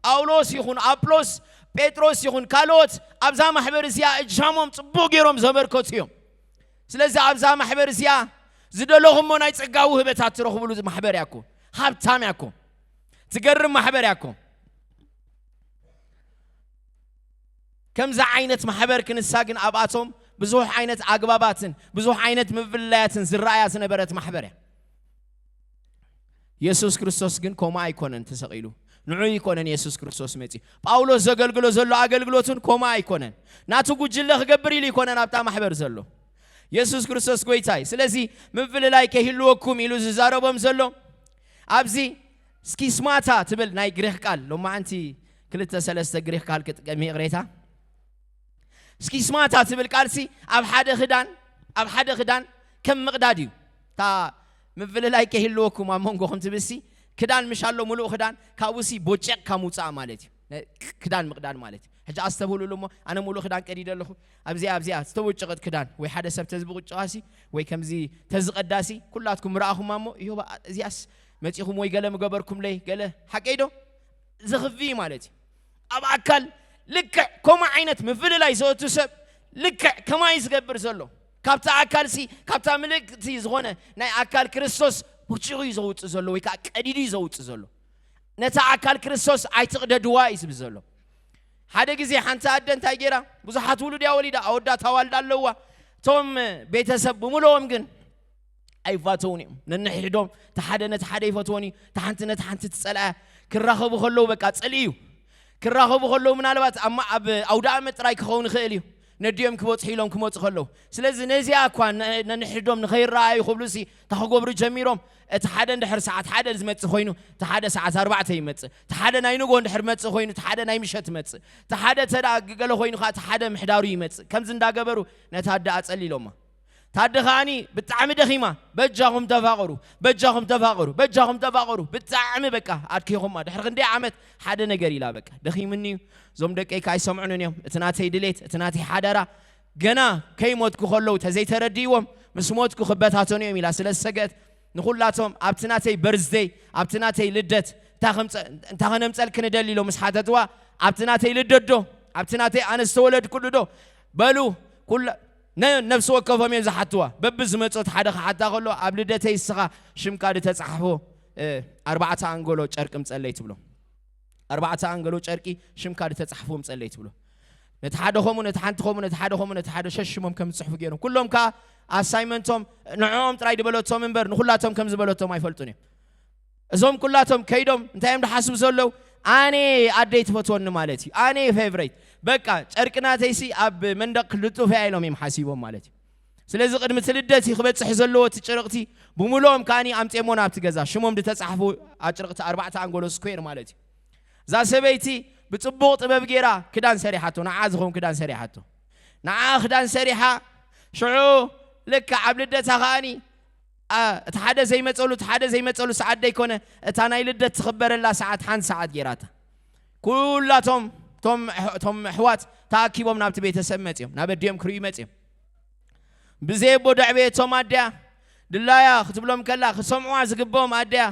ጳውሎስ ይኹን ኣጵሎስ፣ ጴጥሮስ ይኹን ካልኦት ኣብዛ ማሕበር እዚኣ እጃሞም ጽቡቕ ገይሮም ዘበርከቱ እዮም። ስለዚ ኣብዛ ማሕበር እዚኣ ዝደለኹሞ ናይ ጸጋ ውህበታት ትረኽብሉ ማሕበር እያ እኮ። ሃብታም እያ እኮ። ትገርም ማሕበር እያ እኮ። ከምዚ ዓይነት ማሕበር ክንሳ ግን ኣብኣቶም ብዙሕ ዓይነት ኣግባባትን ብዙሕ ዓይነት ምፍልላያትን ዝረኣያ ዝነበረት ማሕበር እያ። የሱስ ክርስቶስ ግን ከምኡ ኣይኮነን ተሰቒሉ። ንዑ ኣይኮነን የሱስ ክርስቶስ መጺኡ። ጳውሎስ ዘገልግሎ ዘሎ ኣገልግሎት እውን ከምኡ ኣይኮነን። ናቱ ጉጅለ ክገብር ኢሉ ኣይኮነን ኣብታ ማሕበር ዘሎ። የሱስ ክርስቶስ ጎይታ እዩ። ስለዚ ምፍልላይ ከይህልወኩም ኢሉ ዝዛረቦም ዘሎ ኣብዚ ስኪስማታ ትብል ናይ ግሪኽ ቃል፣ ሎማዓንቲ ክልተ ሰለስተ ግሪኽ ቃል ክጥቀም ይቕሬታ። ስኪስማታ ትብል ቃልሲ ኣብ ሓደ ክዳን፣ ኣብ ሓደ ክዳን ከም ምቕዳድ እዩ። እታ ምፍልላይ ከይህልወኩም ኣብ መንጎኹም ትብልሲ፣ ክዳን ምሽ ኣሎ፣ ምሉእ ክዳን፣ ካብኡሲ ቦጨቕካ ምውጻእ ማለት እዩ። ነ-፣ ክዳን ምቕዳድ ማለት እዩ። ሕጂ ኣስተብህሉሉ እሞ፣ ኣነ ምሉእ ክዳን ቀዲደ ኣለኹ። ኣብዚኣ፣ ኣብዚኣ ዝተቦጨቐት ክዳን ወይ ሓደ ሰብ ተዝብቁጭቓሲ ወይ ከምዚ ተዝቐዳሲ ኩላትኩም ረኣኹማ እሞ፣ እዮባ፣ እዚኣስ መጺኹም ወይ ገለ ምገበርኩምለይ ገለ ሓቀይ ዶ? ዝኽፊ ማለት እዩ። ኣብ ኣካል ልክዕ ከምኡ ዓይነት ምፍልላይ ዘእቱ ሰብ ልክዕ ከማይ ዝገብር ዘሎ ካብታ ኣካልሲ ካብታ ምልክቲ ዝኾነ ናይ ኣካል ክርስቶስ ብጭቑ እዩ ዘውፅእ ዘሎ ወይ ከዓ ቀዲዱ እዩ ዘውፅእ ዘሎ። ነታ ኣካል ክርስቶስ ኣይትቕደድዋ እዩ ዝብል ዘሎ። ሓደ ግዜ ሓንቲ ኣደ እንታይ ገይራ? ብዙሓት ውሉድ እያ ወሊዳ፣ ኣወዳት ኣዋልድ ኣለዋ። እቶም ቤተሰብ ብምልኦም ግን ኣይፋተውን እዮም። ነንሕድሕዶም እቲ ሓደ ነቲ ሓደ ይፈትዎን እዩ፣ እቲ ሓንቲ ነቲ ሓንቲ ትጸልኣ። ክራኸቡ ከለዉ በቃ ጽልኢ እዩ። ክራኸቡ ከለዉ ምናልባት ኣብ ማ- ኣብ ኣውደ ኣመት ጥራይ ክኸውን ይኽእል እዩ። ነዲኦም ክበጽሑ ኢሎም ክመጹ ከለዉ። ስለዚ ነዚኣ እኳ ነ- ነንሕድሕዶም ንኸይረኣዩ ክብሉሲ እንታይ ክገብሩ ጀሚሮም? እቲ ሓደ እንድሕር ሰዓት ሓደ ዝመጽእ ኮይኑ፣ እቲ ሓደ ሰዓት ኣርባዕተ ይመጽእ። እቲ ሓደ ናይ ንግሆ እንድሕር መጽእ ኮይኑ፣ እቲ ሓደ ናይ ምሸት ይመጽእ። እቲ ሓደ ተዳ ገለ ኮይኑ ከዓ እቲ ሓደ ምሕዳሩ ይመጽእ። ከምዚ እንዳገበሩ ነታ ኣደ ኣጸሊሎማ። ታደ ከዓኒ ብጣዕሚ ደኺማ፣ በጃኹም ተፋቐሩ፣ በጃኹም ተፋቐሩ፣ በጃኹም ተፋቐሩ። ብጣዕሚ በቃ ኣድኪኹማ። ድሕሪ ክንደይ ዓመት ሓደ ነገር ኢላ በቃ ደኺምኒ እዩ። እዞም ደቀይ ከኣ ኣይሰምዑንን እዮም። እቲ ናተይ ድሌት፣ እቲ ናተይ ሓደራ ገና ከይሞትኩ ከለዉ ተዘይተረድእዎም ምስ ሞትኩ ክበታተኑ እዮም ኢላ ስለ ዝሰገት ንኹላቶም ኣብቲ ናተይ በርዝደይ ኣብቲ ናተይ ልደት እንታይ ከምጸ- እንታይ ከነምጸልኪ ንደሊ ኢሎም ምስ ሓተትዋ ኣብቲ ናተይ ልደት ዶ ኣብቲ ናተይ ኣነ ዝተወለድኩሉ ዶ በሉ ኩላ ነ- ነፍሲ ወከፎም እዮም ዝሓትዋ። በቢ ዝመጾ እቲ ሓደ ክሓታ ከሎ ኣብ ልደተይ እስኻ ሽምካ ዝተጻሕፎ እ፣ ኣርባዕተ ኣንጎሎ ጨርቂ ምጸለይ ትብሎ። ኣርባዕተ ኣንገሎ ጨርቂ ሽምካ ዝተጻሕፍዎም ጸለይ ትብሎ። ነቲ ሓደ ኸምኡ ነቲ ሓንቲ ኸምኡ ነቲ ሓደ ኸምኡ ነቲ ሓደ ሸሽሞም ከም ዝጽሕፉ ገይሮም ኩሎም ከኣ ኣሳይመንቶም ንዕኦም ጥራይ ዝበለቶም እምበር ንኹላቶም ከም ዝበለቶም ኣይፈልጡን እዮም። እዞም ኩላቶም ከይዶም እንታይ እዮም ዝሓስቡ ዘለዉ? ኣነ ኣደይ ትፈትወኒ ማለት እዩ። ኣነ ፌቨሬት በቃ ጨርቂ ናተይሲ ኣብ መንደቕ ክልጡፍ እያ ኢሎም እዮም ሓሲቦም ማለት እዩ። ስለዚ ቅድሚ እቲ ልደት እዩ ክበጽሕ ዘለዎ እቲ ጭርቕቲ ብምልኦም ከኣኒ ኣምፅኦሞ ናብቲ ገዛ ሽሞም ዝተፃሕፉ ኣጭርቕቲ ኣርባዕተ ኣንጎሎ ስኩዌር ማለት እዩ። እዛ ሰበይቲ ብፅቡቕ ጥበብ ገይራ ክዳን ሰሪሓቶ፣ ንዓ ዝኸውን ክዳን ሰሪሓቶ። ንዓ ክዳን ሰሪሓ ሽዑ ልክዕ ኣብ ልደታ ከኣኒ ኣ፣ እቲ ሓደ ዘይመፀሉ እቲ ሓደ ዘይመፀሉ ሰዓት ደይኮነ እታ ናይ ልደት ትኽበረላ ሰዓት ሓንቲ ሰዓት ገይራታ። ኩላቶም ቶም ቶም ኣሕዋት ተኣኪቦም ናብቲ ቤተሰብ መፅዮም ናብ ኣዲኦም ክርእዩ መፅዮም። ብዘየቦ ደዕቤ እቶም ኣድያ ድላያ ክትብሎም ከላ ክሰምዑዋ ዝግብኦም ኣድያ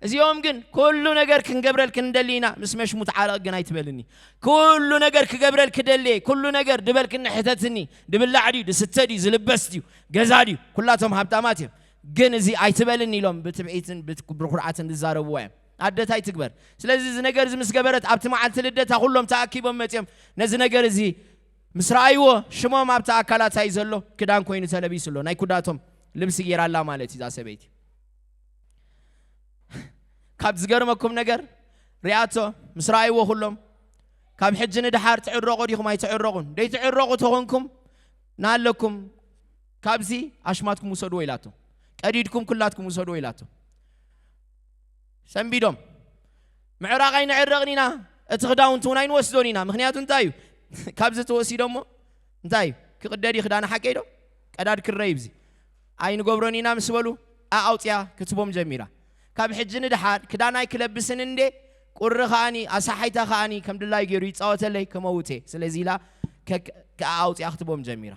እዚኦም ግን ኩሉ ነገር ክንገብረልክ ንደሊ ኢና ምስ መሽሙት ዓረቕ ግን ኣይትበልኒ። ኩሉ ነገር ክገብረልክ ደልየ ኩሉ ነገር ድበልክኒ ሕተትኒ። ድብላዕ ድዩ ድስተ ድዩ ዝልበስ ድዩ ገዛ ድዩ ኩላቶም ሃብታማት እዮም። ግን እዚ ኣይትበልኒ ኢሎም ብትብዒትን ብት- ብኩርዓትን ዝዛረብዋ እዮም። ኣደታይ ትግበር። ስለዚ እዚ ነገር እዚ ምስ ገበረት ኣብቲ መዓልቲ ልደታ ኩሎም ተኣኪቦም መፅዮም ነዚ ነገር እዚ ምስ ረኣይዎ ሽሞም ኣብቲ ኣካላታይ ዘሎ ክዳን ኮይኑ ተለቢሱ ኣሎ ናይ ኩዳቶም ልብሲ ገይራላ ማለት እዩ እዛ ሰበይቲ። ካብ ዝገርመኩም ነገር ሪኣቶ ምስ ረኣይዎ ኩሎም ካብ ሕጂ ንድሓር ትዕረቑ ዲኹም ኣይትዕረቑን ደይትዕረቑ ተኾንኩም ናለኩም ካብዚ ኣሽማትኩም ውሰድዎ ኢላቶ። ቀዲድኩም ኩላትኩም ውሰድዎ ኢላቶ። ሰንቢዶም ምዕራቕ ኣይንዕረቕን ኢና። እቲ ክዳውንቲ እውን ኣይንወስዶን ኢና ምክንያቱ እንታይ እዩ? ካብዚ ተወሲዶ እሞ እንታይ እዩ ክቕደድ እዩ ክዳና ሓቀይ ዶ? ቀዳድ ክረይ ብዚ ኣይንገብሮን ኢና ምስ በሉ ኣኣውፅያ ክትቦም ጀሚራ። ካብ ሕጂ ንድሓር ክዳን ኣይክለብስን እንዴ ቁሪ ከኣኒ ኣሳሓይታ ከኣኒ ከም ድላይ ገይሩ ይፃወተለይ ክመውት እየ ስለዚ ኢላ ከ- ከኣውፅያ ክትቦም ጀሚራ።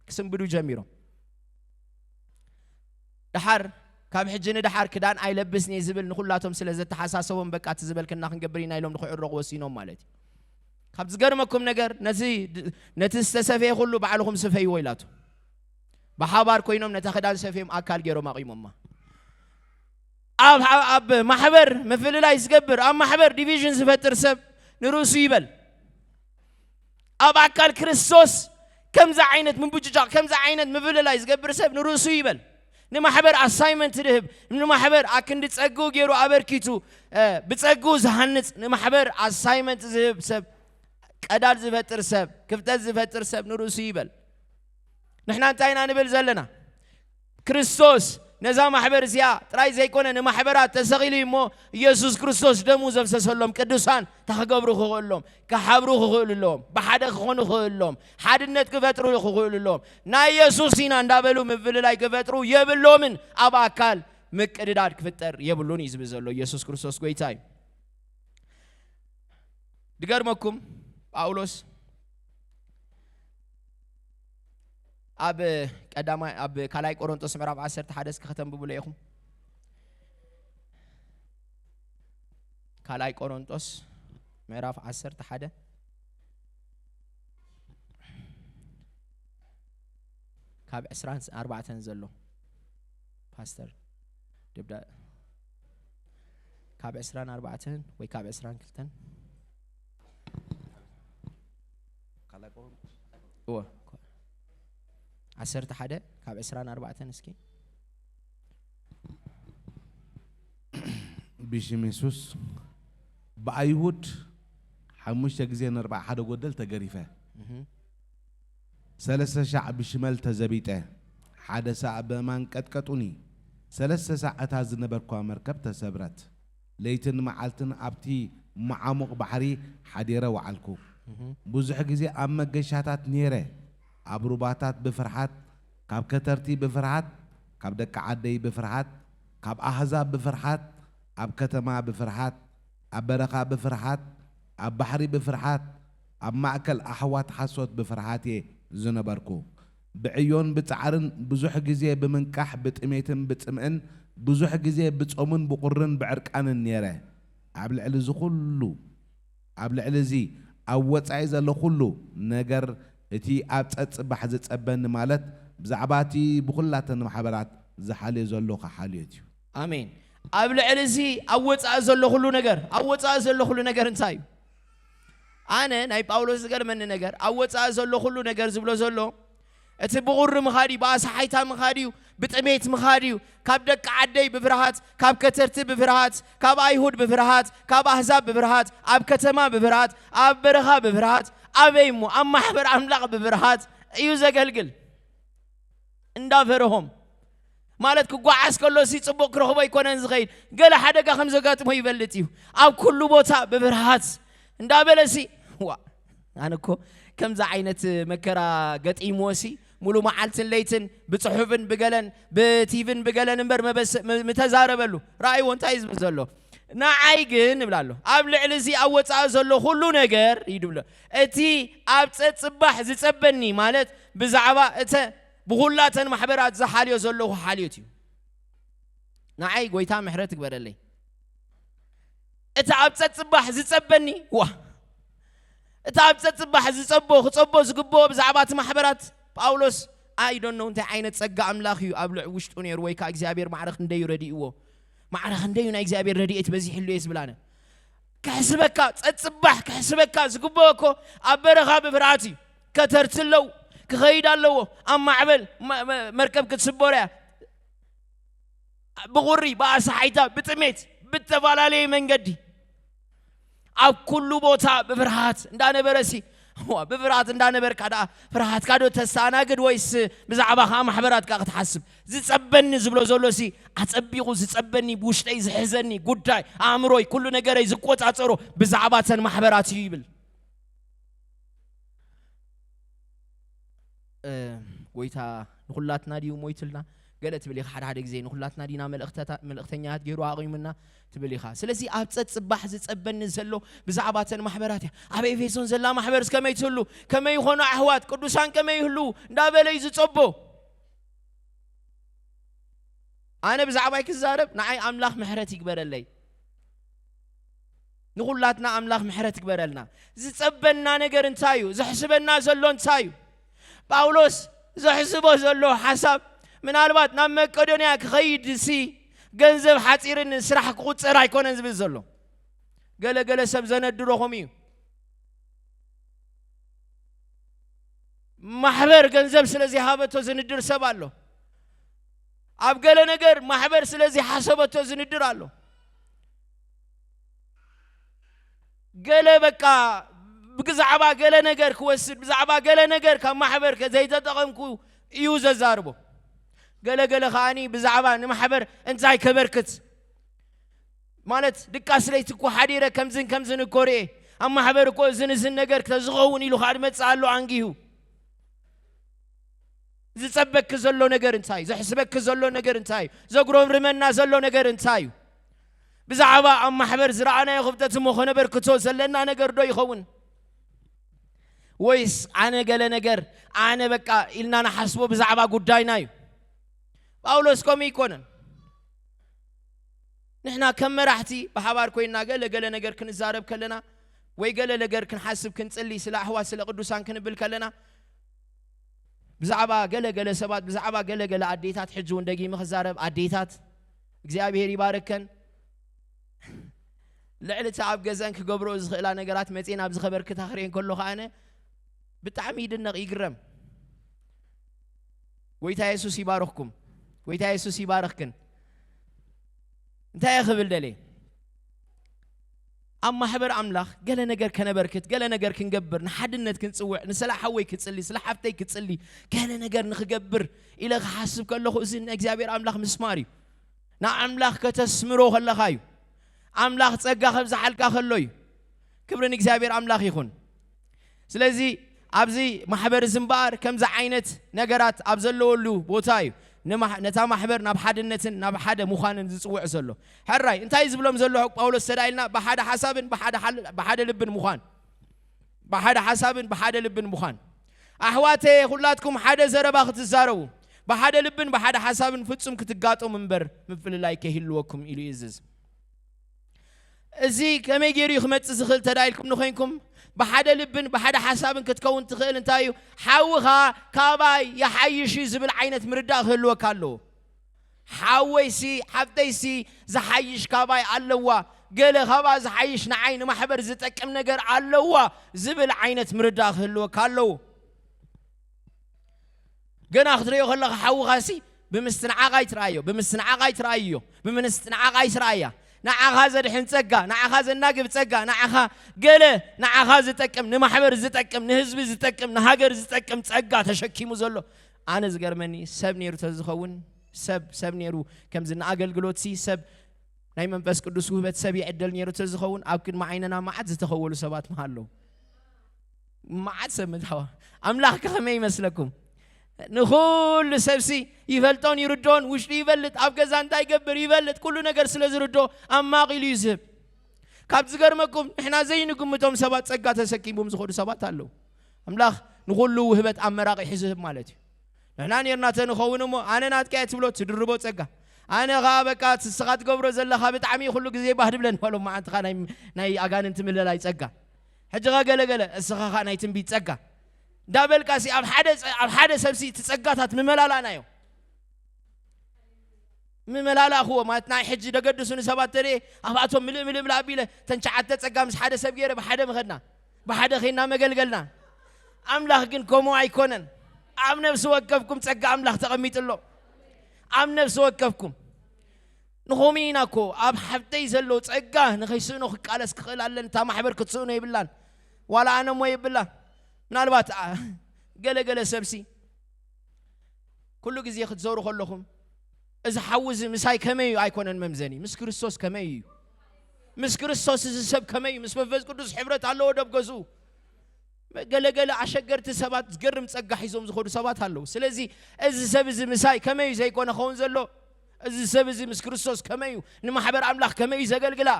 ክስንብዱ ጀሚሮም። ድሓር ካብ ሕጂ ንድሓር ክዳን ኣይለብስን እየ ዝብል ንኹላቶም ስለ ዘተሓሳሰቦም በቃ እቲ ዝበልክና ክንገብር ኢና ኢሎም ንክዕረቑ ወሲኖም ማለት እዩ። ካብ ዝገርመኩም ነገር ነቲ ነቲ ዝተሰፈየ ኩሉ ባዕልኹም ስፈይዎ ኢላቶ። ብሓባር ኮይኖም ነታ ክዳን ሰፍዮም ኣካል ገይሮም ኣቑሞማ። ኣብ ኣብ ማሕበር ምፍልላይ ዝገብር ኣብ ማሕበር ዲቪዥን ዝፈጥር ሰብ ንርእሱ ይበል። ኣብ ኣካል ክርስቶስ ከምዚ ዓይነት ምብጭጫቕ ከምዚ ዓይነት ምፍልላይ ዝገብር ሰብ ንርእሱ ይበል። ንማሕበር ኣሳይመንት ዝህብ ንማሕበር ኣክንዲ ጸግኡ ገይሩ ኣበርኪቱ ብጸግኡ ዝሃንጽ ንማሕበር ኣሳይመንት ዝህብ ሰብ ቀዳድ ዝፈጥር ሰብ ክፍተት ዝፈጥር ሰብ ንርእሱ ይበል። ንሕና እንታይ ኢና ንብል ዘለና? ክርስቶስ ነዛ ማሕበር እዚኣ ጥራይ ዘይኮነ ንማሕበራት ተሰቒሉ እዩ እሞ ኢየሱስ ክርስቶስ ደሙ ዘፍሰሰሎም ቅዱሳን እንታይ ክገብሩ ክኽእሎም ክሓብሩ ክኽእሉ ኣለዎም። ብሓደ ክኾኑ ክኽእሉ ኣለዎም። ሓድነት ክፈጥሩ ክኽእሉ ኣለዎም። ናይ ኢየሱስ ኢና እንዳበሉ ምፍልላይ ክፈጥሩ የብሎምን። ኣብ ኣካል ምቅድዳድ ክፍጠር የብሉን እዩ ዝብል ዘሎ ኢየሱስ ክርስቶስ ጎይታ እዩ። ድገርመኩም ጳውሎስ ኣብ ቀዳማይ ኣብ ካልኣይ ቆሮንጦስ ምዕራፍ ዓሰርተ ሓደ እስኪ ከተንብቡለ ኢኹም። ካልኣይ ቆሮንጦስ ምዕራፍ ዓሰርተ ሓደ ካብ ዕስራን ኣርባዕተን ዘሎ ፓስተር ደብዳ ካብ ዕስራን ኣርባዕተን ወይ ካብ ዕስራን ክልተን እወ ዓሰርተ ሓደ ካብ ዕስራን ኣርባዕተን እስኪ ብሽም የሱስ ብኣይሁድ ሓሙሽተ ግዜ ነርባዕ ሓደ ጎደል ተገሪፈ ሰለስተ ሻዕ ብሽመል ተዘቢጠ ሓደ ሳዕ በእማን ቀጥቀጡኒ ሰለስተ ሳዕ እታ ዝነበርኳ መርከብ ተሰብረት ለይትን መዓልትን ኣብቲ መዓሙቕ ባሕሪ ሓዲረ ወዓልኩ ብዙሕ ግዜ ኣብ መገሻታት ነይረ ኣብ ሩባታት ብፍርሓት ካብ ከተርቲ ብፍርሃት፣ ካብ ደቂ ዓደይ ብፍርሃት፣ ካብ ኣህዛብ ብፍርሃት፣ ኣብ ከተማ ብፍርሃት፣ ኣብ በረኻ ብፍርሃት፣ ኣብ ባሕሪ ብፍርሃት፣ ኣብ ማእከል ኣሕዋት ሓሶት ብፍርሃት እየ ዝነበርኩ። ብዕዮን ብጻዕርን ብዙሕ ግዜ ብምንቃሕ ብጥሜትን ብጽምእን ብዙሕ ግዜ ብጾምን ብቑርን ብዕርቃንን ነይረ። ኣብ ልዕሊ እዚ ኹሉ ኣብ ልዕሊ እዚ ኣብ ወጻኢ ዘሎ ኩሉ ነገር እቲ ኣብ ጸጽባሕ ዝጸበኒ ማለት ብዛዕባ እቲ ብኹላተን ማሕበራት ዝሓልዮ ዘሎ ክሓልዮት እዩ። ኣሜን። ኣብ ልዕሊ እዚ ኣብ ወጻኢ ዘሎ ኩሉ ነገር ኣብ ወጻኢ ዘሎ ኩሉ ነገር እንታይ እዩ? ኣነ ናይ ጳውሎስ ዝገርመኒ ነገር ኣብ ወጻኢ ዘሎ ኩሉ ነገር ዝብሎ ዘሎ እቲ ብቑሪ ምኻድ እዩ፣ ብኣሰሓይታ ምኻድ እዩ፣ ብጥሜት ምኻድ እዩ። ካብ ደቂ ዓደይ ብፍርሃት፣ ካብ ከተርቲ ብፍርሃት፣ ካብ ኣይሁድ ብፍርሃት፣ ካብ ኣህዛብ ብፍርሃት፣ ኣብ ከተማ ብፍርሃት፣ ኣብ በረኻ ብፍርሃት፣ ኣበይ እሞ ኣብ ማሕበር ኣምላኽ ብፍርሃት እዩ ዘገልግል። እንዳፈርሆም ማለት ክጓዓዝ ከሎ ሲ ጽቡቕ ክረኽቦ ኣይኮነን ዝኸይድ፣ ገለ ሓደጋ ከም ዘጋጥሞ ይፈልጥ እዩ። ኣብ ኩሉ ቦታ ብፍርሃት እንዳበለ ሲ ዋ ኣነ እኮ ከምዚ ዓይነት መከራ ገጢምዎ ሲ ሙሉ መዓልትን ለይትን ብጽሑፍን ብገለን ብቲቪን ብገለን እምበር መበስ- ም- ምተዛረበሉ ረኣይዎ እንታይ እዩ ዝብል ዘሎ ንዓይ ግን እብላ ኣሎ ኣብ ልዕሊ እዚ ኣብ ወፃኢ ዘሎ ኩሉ ነገር ይድብሎ እቲ ኣብ ፀፅባሕ ዝፀበኒ ማለት ብዛዕባ እተ ብኹላተን ማሕበራት ዝሓልዮ ዘለኹ ሓልዮት እዩ ንዓይ ጎይታ ምሕረት ይግበረለይ እቲ ኣብ ጸጽባሕ ዝጸበኒ ዋ እቲ ኣብ ጸጽባሕ ዝጸቦ ክጸቦ ዝግብኦ ብዛዕባ እቲ ማሕበራት ጳውሎስ ኣይዶኖ እንታይ ዓይነት ጸጋ ኣምላኽ እዩ ኣብ ልዕ ውሽጡ ነይሩ ወይ ከዓ እግዚኣብሔር ማዕረ ክንደዩ ረድእዎ ማዕረ ክንደዩ ናይ እግዚኣብሔር ረድኤት በዚሕሉ እየ ዝብል ኣነ ክሕስበካ ጸጽባሕ ክሕስበካ ዝግብኦ እኮ ኣብ በረኻ ብፍርሃት እዩ ከተርቲ ኣለዉ ክኸይድ ኣለዎ ኣብ ማዕበል መርከብ ክትስበሮ እያ ብቑሪ፣ ብኣሳሓይታ፣ ብጥሜት፣ ብተፈላለየ መንገዲ ኣብ ኩሉ ቦታ ብፍርሃት እንዳነበረ ሲ ብፍርሃት እንዳነበርካ ደኣ ፍርሃትካ ዶ ተስተኣናግድ ወይስ ብዛዕባ ከዓ ማሕበራትካ ክትሓስብ ዝፀበኒ ዝብሎ ዘሎ ሲ ኣፀቢቑ ዝፀበኒ ብውሽጠይ ዝሕዘኒ ጉዳይ ኣእምሮይ ኩሉ ነገረይ ዝቆፃፀሮ ብዛዕባ ተን ማሕበራት እዩ ይብል ጎይታ ንኹላትና ድዩ ሞይትልና ገለ ትብል ኢኻ ሓደ ሓደ ግዜ ንኹላትና ዲና መልእኽተኛታት ገይሩ ኣቑሙና ትብል ኢኻ ስለዚ ኣብ ፀፅባሕ ዝፀበኒ ዘሎ ብዛዕባ ተን ማሕበራት እያ ኣብ ኤፌሶን ዘላ ማሕበር ከመይ ትህሉ ከመይ ይኾኑ ኣሕዋት ቅዱሳን ከመይ ይህሉ እንዳበለ እዩ ዝፀቦ ኣነ ብዛዕባይ ክዛረብ ንዓይ ኣምላኽ ምሕረት ይግበረለይ ንኹላትና ኣምላኽ ምሕረት ይግበረልና። ዝጸበና ነገር እንታይ እዩ? ዘሕስበና ዘሎ እንታይ እዩ? ጳውሎስ ዘሕስቦ ዘሎ ሓሳብ ምናልባት ናብ መቄዶንያ ክኸይድ ሲ ገንዘብ ሓጺርን ስራሕ ክቑጸር ኣይኮነን ዝብል ዘሎ። ገለ ገለ ሰብ ዘነድሮ ከምኡ እዩ። ማሕበር ገንዘብ ስለ ዘይሃበቶ ዝንድር ሰብ ኣሎ። ኣብ ገለ ነገር ማሕበር ስለ ዘይሓሰበቶ ዝንድር ኣሎ። ገለ በቃ ብዛዕባ ገለ ነገር ክወስድ ብዛዕባ ገለ ነገር ካብ ማሕበር ዘይተጠቐምኩ እዩ ዘዛርቦ። ገለ ገለ ከዓኒ ብዛዕባ ንማሕበር እንታይ ከበርክት ማለት ድቃስ ለይቲ እኮ ሓዲረ ከምዝን ከምዝን እኮ ርኤ ኣብ ማሕበር እኮ እዝን እዝን ነገር ተዝኸውን ኢሉ ከዓ ድመፅእ ኣሎ ኣንጊሁ ዝፀበኪ ዘሎ ነገር እንታይ እዩ ዘሕስበኪ ዘሎ ነገር እንታይ እዩ ዘጉረምርመና ዘሎ ነገር እንታይ እዩ ብዛዕባ ኣብ ማሕበር ዝረኣናዮ ክፍተት እሞ ከነበርክቶ ዘለና ነገር ዶ ይኸውን ወይስ ኣነ ገለ ነገር ኣነ በቃ ኢልና ንሓስቦ ብዛዕባ ጉዳይና እዩ ጳውሎስ ከምኡ ይኮነን ንሕና ከም መራሕቲ ብሓባር ኮይንና ገለ ገለ ነገር ክንዛረብ ከለና፣ ወይ ገለ ነገር ክንሓስብ፣ ክንጽሊ፣ ስለ ኣሕዋት፣ ስለ ቅዱሳን ክንብል ከለና፣ ብዛዕባ ገለ ገለ ሰባት፣ ብዛዕባ ገለ ገለ ኣዴታት፣ ሕጂ እውን ደጊመ ክዛረብ፣ ኣዴታት እግዚኣብሔር ይባርከን። ልዕሊ እቲ ኣብ ገዛን ክገብርኦ ዝኽእላ ነገራት መጺኤን ኣብ ዝኸበርክታ ክርእየን ከለኹ ኣነ ብጣዕሚ ይድነቕ፣ ይግረም። ጎይታ የሱስ ይባርኽኩም። ጎይታ የሱስ ይባርኽክን። እንታይ እየ ክብል ደልየ? ኣብ ማሕበር ኣምላኽ ገለ ነገር ከነበርክት፣ ገለ ነገር ክንገብር፣ ንሓድነት ክንጽውዕ፣ ንስለ ሓወይ ክጽሊ፣ ስለ ሓፍተይ ክጽሊ፣ ገለ ነገር ንኽገብር ኢለ ክሓስብ ከለኹ፣ እዚ ንእግዚኣብሔር ኣምላኽ ምስማር እዩ። ንኣምላኽ ከተስምሮ ከለኻ እዩ። ኣምላኽ ጸጋ ከብዝሓልካ ከሎ እዩ። ክብሪ ንእግዚኣብሔር ኣምላኽ ይኹን። ስለዚ ኣብዚ ማሕበር እዚ እምበኣር ከምዚ ዓይነት ነገራት ኣብ ዘለወሉ ቦታ እዩ ንማሕ-፣ ነታ ማሕበር ናብ ሓድነትን ናብ ሓደ ምዃንን ዝጽውዕ ዘሎ። ሕራይ እንታይ ዝብሎም ዘሎ ጳውሎስ ተዳኢልና? ብሓደ ሓሳብን ብሓደ ሓል-፣ ብሓደ ልብን ምዃን። ብሓደ ሓሳብን ብሓደ ልብን ምዃን። ኣሕዋተየ፣ ኩላትኩም ሓደ ዘረባ ክትዛረቡ፣ ብሓደ ልብን ብሓደ ሓሳብን ፍጹም ክትጋጠሙ እምበር ምፍልላይ ከይህልወኩም ኢሉ ይእዝዝ። እዚ ከመይ ገይሩ እዩ ክመጽእ ዝኽእል ተዳኢልኩም ንኾይንኩም? ብሓደ ልብን ብሓደ ሓሳብን ክትከውን ትኽእል እንታይ እዩ? ሓውኻ ካባይ ይሓይሽ እዩ ዝብል ዓይነት ምርዳእ ክህልወካ ኣለዎ። ሓወይሲ ሓፍተይሲ ዝሓይሽ ካባይ ኣለዋ፣ ገለ ካባ ዝሓይሽ ንዓይ ንማሕበር ዝጠቅም ነገር ኣለዋ ዝብል ዓይነት ምርዳእ ክህልወካ ኣለዎ። ገና ክትርእዮ ከለኻ ሓውኻሲ ብምስትንዓቕ ኣይትረኣዮ፣ ብምስትንዓቕ ኣይትረኣዮ፣ ብምስትንዓቕ ኣይትረኣያ። ንዓኻ ዘድሕን ጸጋ፣ ንዓኻ ዘናግብ ጸጋ፣ ንዓኻ ገለ ንዓኻ ዝጠቅም፣ ንማሕበር ዝጠቅም፣ ንህዝቢ ዝጠቅም፣ ንሃገር ዝጠቅም ጸጋ ተሸኪሙ ዘሎ። ኣነ ዝገርመኒ ሰብ ነይሩ ተዝኸውን፣ ሰብ ሰብ ነይሩ ከምዚ ንኣገልግሎትሲ ሰብ ናይ መንፈስ ቅዱስ ውህበት ሰብ ይዕደል ነይሩ ተዝኸውን ኣብ ቅድሚ ዓይንና መዓት ዝተኸወሉ ሰባት ምሃለዉ። መዓት ሰብ ምድሓዋ። ኣምላኽ ከ ከመይ ይመስለኩም? ንኹሉ ሰብሲ ይፈልጦን ይርድኦን፣ ውሽጡ ይፈልጥ፣ ኣብ ገዛ እንታይ ይገብር ይፈልጥ፣ ኩሉ ነገር ስለ ዝርድኦ ኣማቒሉ እዩ ዝህብ። ካብ ዝገርመኩም ንሕና ዘይንግምቶም ሰባት ጸጋ ተሰኪሞም ዝኸዱ ሰባት ኣለዉ። ኣምላኽ ንኹሉ ውህበት ኣመራቒሑ ዝህብ ማለት እዩ። ንሕና ኔርና ተንኸውን እሞ ኣነ ናትካ እየ ትብሎ ትድርቦ ጸጋ። ኣነ ኸኣ በቃ ንስኻ ትገብሮ ዘለኻ ብጣዕሚ ኩሉ ግዜ ባህ ድብለን በሎም መዓንትኻ ናይ፣ ናይ ኣጋንንቲ ምልላይ ጸጋ። ሕጂ ኸ ገለገለ እስኻ ኸኣ ናይ ትንቢት ጸጋ እንዳበልካ ሲ ኣብ ሓደ ጸ-፣ ኣብ ሓደ ሰብሲ እቲ ጸጋታት ምመላላእናዮ። ምመላላእኽዎ ማለት ናይ ሕጂ ደገድሱ ንሰባት ተርእየ ኣብኣቶም ምልእ ምልእ ምልእ ኣቢለ ተን ሸዓተ ጸጋ ምስ ሓደ ሰብ ገይረ ብሓደ ምኸድና ብሓደ ኸይና መገልገልና። ኣምላኽ ግን ከምኡ ኣይኮነን። ኣብ ነፍሲ ወከፍኩም ጸጋ ኣምላኽ ተቐሚጡ ኣሎ። ኣብ ነፍሲ ወከፍኩም ንኸምኡ ኢና እኮ ኣብ ሓብተይ ዘሎ ጸጋ ንኸይስእኖ ክቃለስ ክኽእል ኣለኒ። እታ ማሕበር ክትስእኖ የብላን። ዋላ ኣነ እሞ የብላ። ምናልባት ኣ-፣ ገለ ገለ ሰብሲ ኩሉ ግዜ ክትዘሩ ከለኹም እዚ ሓዊ እዚ ምሳይ ከመይ እዩ ኣይኮነን መምዘኒ፣ ምስ ክርስቶስ ከመይ እዩ? ምስ ክርስቶስ እዚ ሰብ ከመይ እዩ? ምስ መንፈስ ቅዱስ ሕብረት ኣለዎ ደብ ገዝኡ? ገለገለ ኣሸገርቲ ሰባት ዝገርም ጸጋ ሒዞም ዝኸዱ ሰባት ኣለዉ። ስለዚ እዚ ሰብ እዚ ምሳይ ከመይ እዩ ዘይኮነ ኸውን ዘሎ? እዚ ሰብ እዚ ምስ ክርስቶስ ከመይ እዩ ንማሕበር ኣምላኽ ከመይ እዩ ዘገልግላ?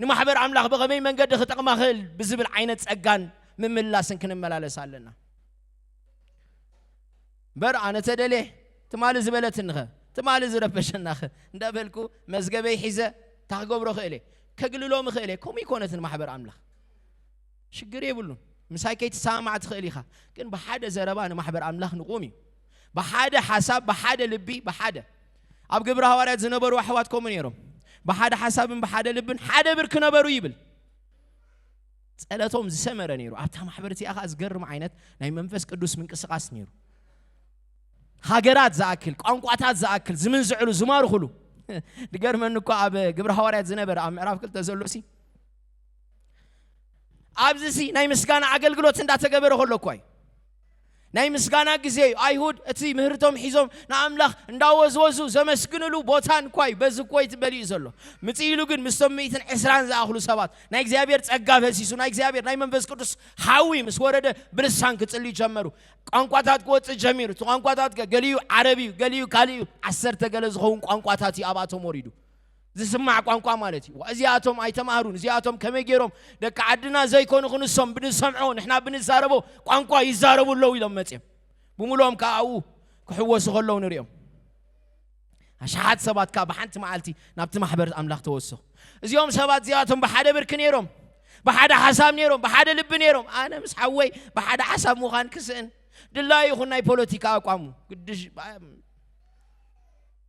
ንማሕበር ኣምላኽ ብኸመይ መንገዲ ክጠቕማ ክእል ብዝብል ዓይነት ጸጋን ምምላስን ክንመላለስ ኣለና። እምበር ኣነ ተደልየ ትማሊ ዝበለትንኸ ትማሊ ዝረበሸናኸ እንዳበልኩ መዝገበይ ሒዘ ታክገብሮ ክእለ ከግልሎም ክእለ ከምኡ ይኮነትን ማሕበር ኣምላኽ ሽግር የብሉን። ምሳይ ከይትሰማማዕ ትኽእል ኢኻ፣ ግን ብሓደ ዘረባ ንማሕበር ኣምላኽ ንቑም እዩ። ብሓደ ሓሳብ፣ ብሓደ ልቢ፣ ብሓደ ኣብ ግብረ ሃዋርያት ዝነበሩ ኣሕዋት ከምኡ ነይሮም። ብሓደ ሓሳብን ብሓደ ልብን ሓደ ብርኪ ነበሩ ይብል። ጸለቶም ዝሰመረ ነይሩ። ኣብታ ማሕበር እቲኣ ኸኣ ዝገርም ዓይነት ናይ መንፈስ ቅዱስ ምንቅስቃስ ነይሩ። ሃገራት ዝኣክል፣ ቋንቋታት ዝኣክል ዝምንዝዕሉ፣ ዝማርኹሉ። ዝገርመኒ እኮ ኣብ ግብረ ሃዋርያት ዝነበረ ኣብ ምዕራፍ ክልተ ዘሎ ሲ ኣብዚ ሲ ናይ ምስጋና ኣገልግሎት እንዳተገበረ ከሎ እኳ እዩ። ናይ ምስጋና ግዜ እዩ። ኣይሁድ እቲ ምህርቶም ሒዞም ንኣምላኽ እንዳወዝወዙ ዘመስግንሉ ቦታን እኳ እዩ። በዚ እኮ እዩ ትበልዩ ዘሎ። ምጽእ ኢሉ ግን ምስቶም ሚእትን ዕስራን ዝኣኽሉ ሰባት ናይ እግዚኣብሔር ጸጋ ፈሲሱ፣ ናይ እግዚኣብሔር ናይ መንፈስ ቅዱስ ሓዊ ምስ ወረደ ብልሳን ክጽልዩ ጀመሩ። ቋንቋታት ክወጽእ ጀሚሩ። እቲ ቋንቋታት ከ ገሊኡ ዓረብ እዩ፣ ገሊኡ ካልእ እዩ። ዓሰርተ ገለ ዝኸውን ቋንቋታት እዩ ኣብኣቶም ወሪዱ። ዝስማዕ ቋንቋ ማለት እዩ። እዚኣቶም ኣይተማህሩን። እዚኣቶም ከመይ ገይሮም ደቂ ዓድና ዘይኮኑ ክንሶም ብንሰምዖ ንሕና ብንዛረቦ ቋንቋ ይዛረቡ ኣለዉ ኢሎም መጽዮም። ብምሉኦም ከዓ ኣብኡ ክሕወሱ ከለዉ ንሪኦም። ኣሽሓት ሰባት ካብ ብሓንቲ መዓልቲ ናብቲ ማሕበር ኣምላኽ ተወሰኹ። እዚኦም ሰባት እዚኣቶም ብሓደ ብርኪ ነይሮም፣ ብሓደ ሓሳብ ነይሮም፣ ብሓደ ልቢ ነይሮም። ኣነ ምስ ሓወይ ብሓደ ሓሳብ ምዃን ክስእን ድላይ ይኹን ናይ ፖለቲካ ኣቋሙ ግድሽ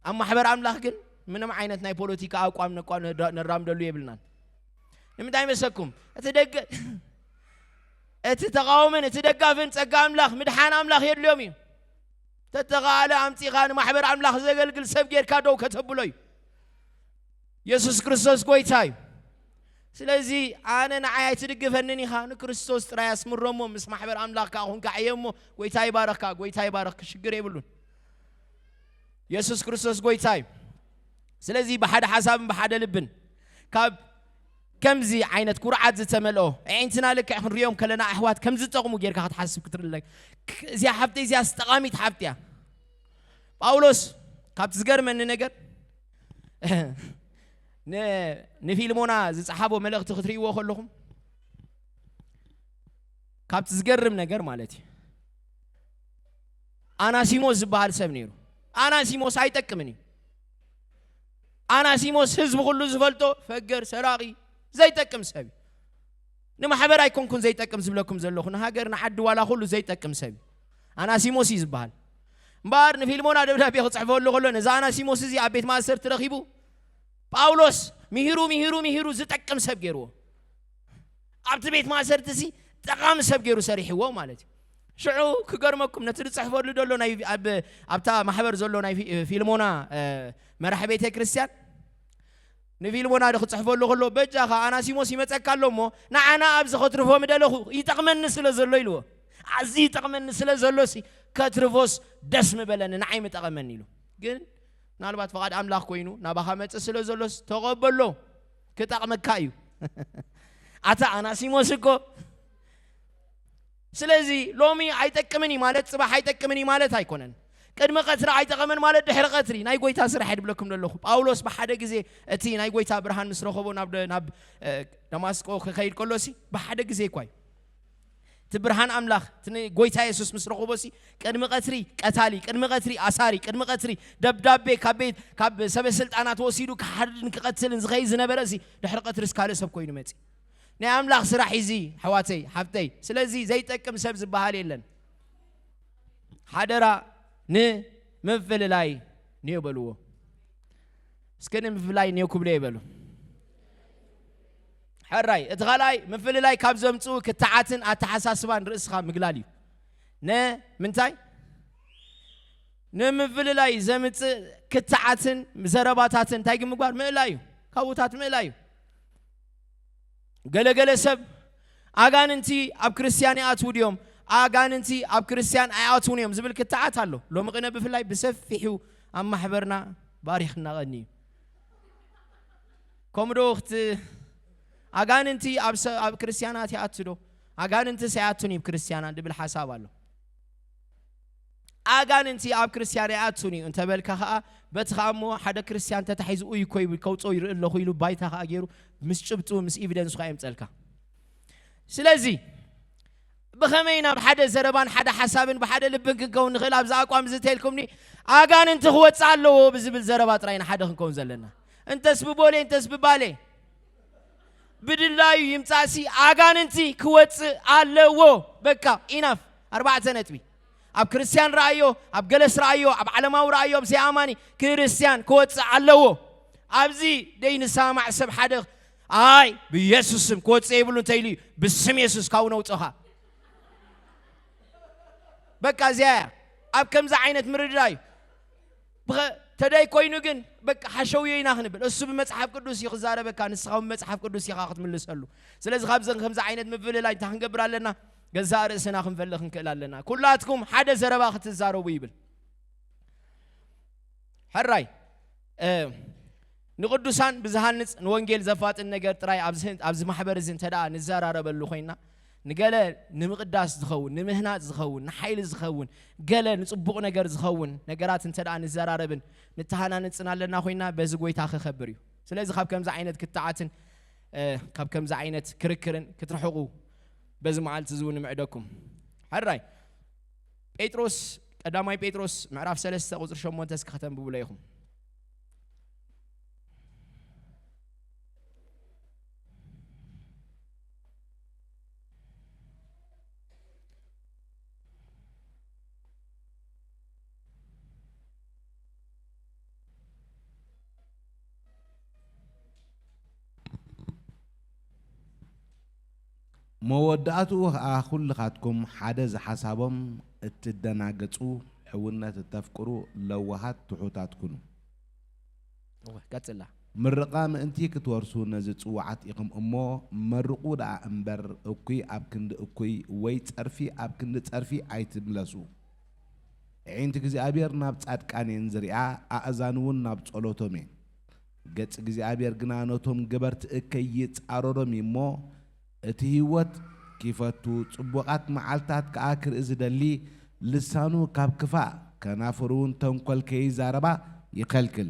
ኣብ ማሕበር ኣምላኽ ግን ምንም ዓይነት ናይ ፖለቲካ ኣቋም ነቋ ነራምደሉ የብልናን። ንምንታይ መሰኩም? እቲ ደገ እቲ ተቃውምን እቲ ደጋፍን ጸጋ ኣምላኽ ምድሓን ኣምላኽ የድልዮም እዩ። ተተኻለ ኣምጺኻ ንማሕበር ኣምላኽ ዘገልግል ሰብ ጌርካ ደው ከተብሎ እዩ። የሱስ ክርስቶስ ጎይታ እዩ። ስለዚ ኣነ ንዓይ ኣይትድግፈንን ኢኻ፣ ንክርስቶስ ጥራይ ኣስምሮሞ፣ ምስ ማሕበር ኣምላኽ ከኣ ኹንካ ዕየሞ። ጎይታ ይባረኽካ፣ ጎይታ ይባረኽክ፣ ሽግር የብሉን። የሱስ ክርስቶስ ጎይታ እዩ። ስለዚ ብሓደ ሓሳብን ብሓደ ልብን ካብ ከምዚ ዓይነት ኩርዓት ዝተመልኦ ኣዒንትና ልክዕ ክንሪኦም ከለና ኣሕዋት ከም ዝጠቕሙ ጌርካ ክትሓስብ ክትርለ እዚኣ ሓፍተይ እዚኣ ጠቓሚት ሓፍቲ እያ። ጳውሎስ ካብቲ ዝገርመኒ ነገር ንፊልሞና ዝፀሓፎ መልእኽቲ ክትርእይዎ ከለኹም ካብቲ ዝገርም ነገር ማለት እዩ። ኣናሲሞስ ዝበሃል ሰብ ነይሩ። ኣናሲሞስ ኣይጠቅምን እዩ። ኣናሲሞስ ህዝቢ ኩሉ ዝፈልጦ ፈገር፣ ሰራቂ፣ ዘይጠቅም ሰብ እዩ። ንማሕበር ኣይኮንኩን ዘይጠቅም ዝብለኩም ዘለኹ፣ ንሃገር ንዓዲ ዋላ ኩሉ ዘይጠቅም ሰብ እዩ። ኣናሲሞስ እዩ ዝበሃል። እምበኣር ንፊልሞና ደብዳቤ ክፅሕፈሉ ከሎ ነዚ ኣናሲሞስ እዚ ኣብ ቤት ማእሰርቲ ረኺቡ ጳውሎስ ምሂሩ ምሂሩ ምሂሩ ዝጠቅም ሰብ ገይርዎ። ኣብቲ ቤት ማእሰርቲ ሲ ጠቓሚ ሰብ ገይሩ ሰሪሕዎ ማለት እዩ። ሽዑ ክገርመኩም ነቲ ዝፅሕፈሉ ዘሎ ናይ ኣብታ ማሕበር ዘሎ ናይ ፊልሞና መራሕ ቤተ ክርስቲያን ንፊልሞና ዶ ክፅሕፈሉ ከሎ በጃኻ ኣናሲሞስ ይመፀካ ኣሎ እሞ ንዓና ኣብዚ ከትርፎ ምደለኹ ይጠቕመኒ ስለ ዘሎ ኢልዎ። ኣዚ ይጠቕመኒ ስለ ዘሎ ሲ ከትርፎስ ደስ ምበለኒ ንዓይ ምጠቐመኒ ኢሉ። ግን ምናልባት ፍቓድ ኣምላኽ ኮይኑ ናባኻ መጽእ ስለ ዘሎስ ተቐበሎ፣ ክጠቕመካ እዩ። ኣታ ኣናሲሞስ እኮ ስለዚ ሎሚ ኣይጠቅምን እዩ ማለት ጽባሕ ኣይጠቅምን እዩ ማለት ኣይኮነን። ቅድሚ ቀትሪ ኣይጠቐመን ማለት ድሕሪ ቀትሪ ናይ ጎይታ ስራሕ ድብለኩም ዘለኹ። ጳውሎስ ብሓደ ግዜ እቲ ናይ ጎይታ ብርሃን ምስ ረኸቦ ናብ ናብ ደማስቆ ክኸይድ ከሎሲ ብሓደ ግዜ እኳ እዩ። እቲ ብርሃን ኣምላኽ እቲ ጎይታ የሱስ ምስ ረኸቦ ሲ ቅድሚ ቀትሪ ቀታሊ፣ ቅድሚ ቀትሪ ኣሳሪ፣ ቅድሚ ቀትሪ ደብዳቤ ካብ ቤት ካብ ሰበ ስልጣናት ወሲዱ ክሓርድን ክቐትልን ዝኸይ ዝነበረ ሲ ድሕሪ ቀትሪ ካልእ ሰብ ኮይኑ መጺ። ናይ ኣምላኽ ስራሕ እዚ ኣሕዋተይ ሓፍተይ። ስለዚ ዘይጠቅም ሰብ ዝበሃል የለን። ሓደራ ንምፍልላይ ንዮ በልዎ። እስከ ንምፍላይ ንዮ ክብሎ ይበሉ። ሕራይ እቲ ካልኣይ ምፍልላይ ካብ ዘምፅኡ ክትዓትን ኣተሓሳስባን ርእስኻ ምግላል እዩ። ንምንታይ ንምፍልላይ ዘምፅእ ክትዓትን ዘረባታትን እንታይ ግን ምግባር ምእላይ እዩ። ካብኡታት ምእላይ እዩ። ገለገለ ሰብ ኣጋንንቲ ኣብ ክርስትያን ይኣትዉ ድዮም? ኣጋንንቲ ኣብ ክርስትያን ኣይኣትዉን እዮም ዝብል ክትዓት ኣሎ። ሎሚ ቅነ ብፍላይ ብሰፊሑ ኣብ ማሕበርና ባሪኽና ቀኒ እዩ። ከምኡ ዶ ክት ኣጋንንቲ ኣብ ሰብ ኣብ ክርስትያናት ይኣቱ ዶ? ኣጋንንቲ ሳይኣቱን እዩ ክርስትያናት ድብል ሓሳብ ኣሎ። ኣጋንንቲ ኣብ ክርስትያን ኣይኣቱን እዩ እንተበልካ ኸዓ በቲ ኸዓ እሞ ሓደ ክርስትያን ተታሒዙ እይ እኮ ይብል ከውፅኦ ይርኢ ኣለኹ ኢሉ ባይታ ኸዓ ገይሩ ምስ ጭብጡ ምስ ኤቪደንስ ኸዓ የምፀልካ። ስለዚ ብኸመይ ናብ ሓደ ዘረባን ሓደ ሓሳብን ብሓደ ልብን ክንከውን ንኽእል ኣብዚ ኣቋም እዚ ተልኩምኒ ኣጋንንቲ ክወፅእ ኣለዎ ብዝብል ዘረባ ጥራይ ንሓደ ክንከውን ዘለና እንተስ ብቦሌ እንተስ ብባሌ ብድላዩ ይምጻእሲ ኣጋንንቲ ክወጽእ ኣለዎ። በቃ ኢናፍ ኣርባዕተ ነጥቢ። ኣብ ክርስትያን ረኣዮ፣ ኣብ ገለስ ረኣዮ፣ ኣብ ዓለማዊ ረኣዮ፣ ኣብ ዘይኣማኒ ክርስትያን ክወጽእ ኣለዎ። ኣብዚ ደይንሰማማዕ ሰብ ሓደ ኣይ ብየሱስ ስም ክወጽእ የብሉ እንተኢሉ እዩ ብስም የሱስ ካብኡ ነውጽኻ። በቃ እዚያ እያ ኣብ ከምዚ ዓይነት ምርድዳእ እዩ። ተደይ ኮይኑ ግን በቃ ሓሸውዮ ኢና ክንብል እሱ ብመጽሓፍ ቅዱስ እዩ ክዛረበካ ንስኻ ብመጽሓፍ ቅዱስ ኢኻ ክትምልሰሉ። ስለዚ ካብዘን ከምዚ ዓይነት ምፍልላይ እንታይ ክንገብር ኣለና? ገዛእ ርእስና ክንፈልእ ክንክእል ኣለና። ኩላትኩም ሓደ ዘረባ ክትዛረቡ ይብል። ሕራይ ንቅዱሳን ብዝሃንፅ ንወንጌል ዘፋጥን ነገር ጥራይ ኣብዚ ማሕበር እዚ እንተ ንዘራረበሉ ኮይና ንገለ ንምቕዳስ ዝኸውን ንምህናፅ ዝኸውን ንሓይሊ ዝኸውን ገለ ንፅቡቕ ነገር ዝኸውን ነገራት እንተ ንዘራረብን ንተሃናንፅን ኣለና ኮይና በዚ ጎይታ ክኸብር እዩ። ስለዚ ካብ ከምዚ ዓይነት ክትዓትን ካብ ከምዚ ዓይነት ክርክርን ክትርሕቑ በዚ መዓልቲ እዚ እውን ንምዕደኩም። ሕራይ ጴጥሮስ ቀዳማይ ጴጥሮስ ምዕራፍ ሰለስተ ቁፅሪ ሸሞንተ እስኪ ከተንብቡለ ኢኹም። መወዳእትኡ ኸኣ ኹልኻትኩም ሓደ ዝሓሳቦም እትደናገጹ፣ ሕውነት እተፍቅሩ፣ ለዋሃት ትሑታት ኩኑ። እወ፣ ቀጽላ። ምርቓ ምእንቲ ክትወርሱ ነዚ ጽዋዓት ኢኹም እሞ፣ መርቑ ደኣ እምበር፣ እኩይ ኣብ ክንዲ እኩይ፣ ወይ ጸርፊ ኣብ ክንዲ ጸርፊ ኣይትምለሱ። ኣዒንቲ እግዚኣብሔር ናብ ጻድቃን እየን ዝሪኣ፣ ኣእዛኑ እውን ናብ ጸሎቶም እየን። ገጽ እግዚኣብሔር ግና ነቶም ገበርቲ እከይ ይጻረሮም እዩ እሞ፣ እቲ ህይወት ኪፈቱ፣ ጽቡቓት መዓልታት ከኣ ክርኢ ዝደሊ፣ ልሳኑ ካብ ክፋእ፣ ከናፍሩ እውን ተንኮል ከይዛረባ ይኸልክል።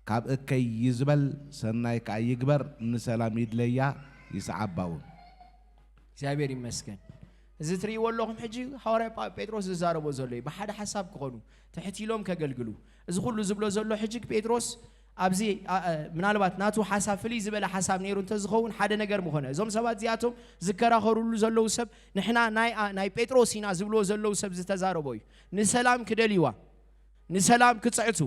ካብ እከይ ይዝበል፣ ሰናይ ከኣ ይግበር፣ ንሰላም ይድለያ፣ ይስዓባ እውን። እግዚኣብሔር ይመስገን። እዚ ትርእይዎ ኣለኹም ሕጂ ሃዋርያ ጳ-፣ ጴጥሮስ ዝዛረቦ ዘሎ እዩ። ብሓደ ሓሳብ ክኾኑ፣ ትሕት ኢሎም ከገልግሉ። እዚ ኩሉ ዝብሎ ዘሎ ሕጂ ጴጥሮስ ኣብዚ፣ ኣ-፣ ኣ-፣ ምናልባት ናቱ ሓሳብ ፍልይ ዝበለ ሓሳብ ነይሩ እንተዝኸውን ሓደ ነገር ምኾነ። እዞም ሰባት እዚኣቶም ዝከራኸሩሉ ዘለዉ ሰብ ንሕና ናይ፣ ኣ-፣ ናይ ጴጥሮስ ኢና ዝብልዎ ዘለዉ ሰብ ዝተዛረቦ እዩ። ንሰላም ክደልይዋ፣ ንሰላም ክጽዕቱ፣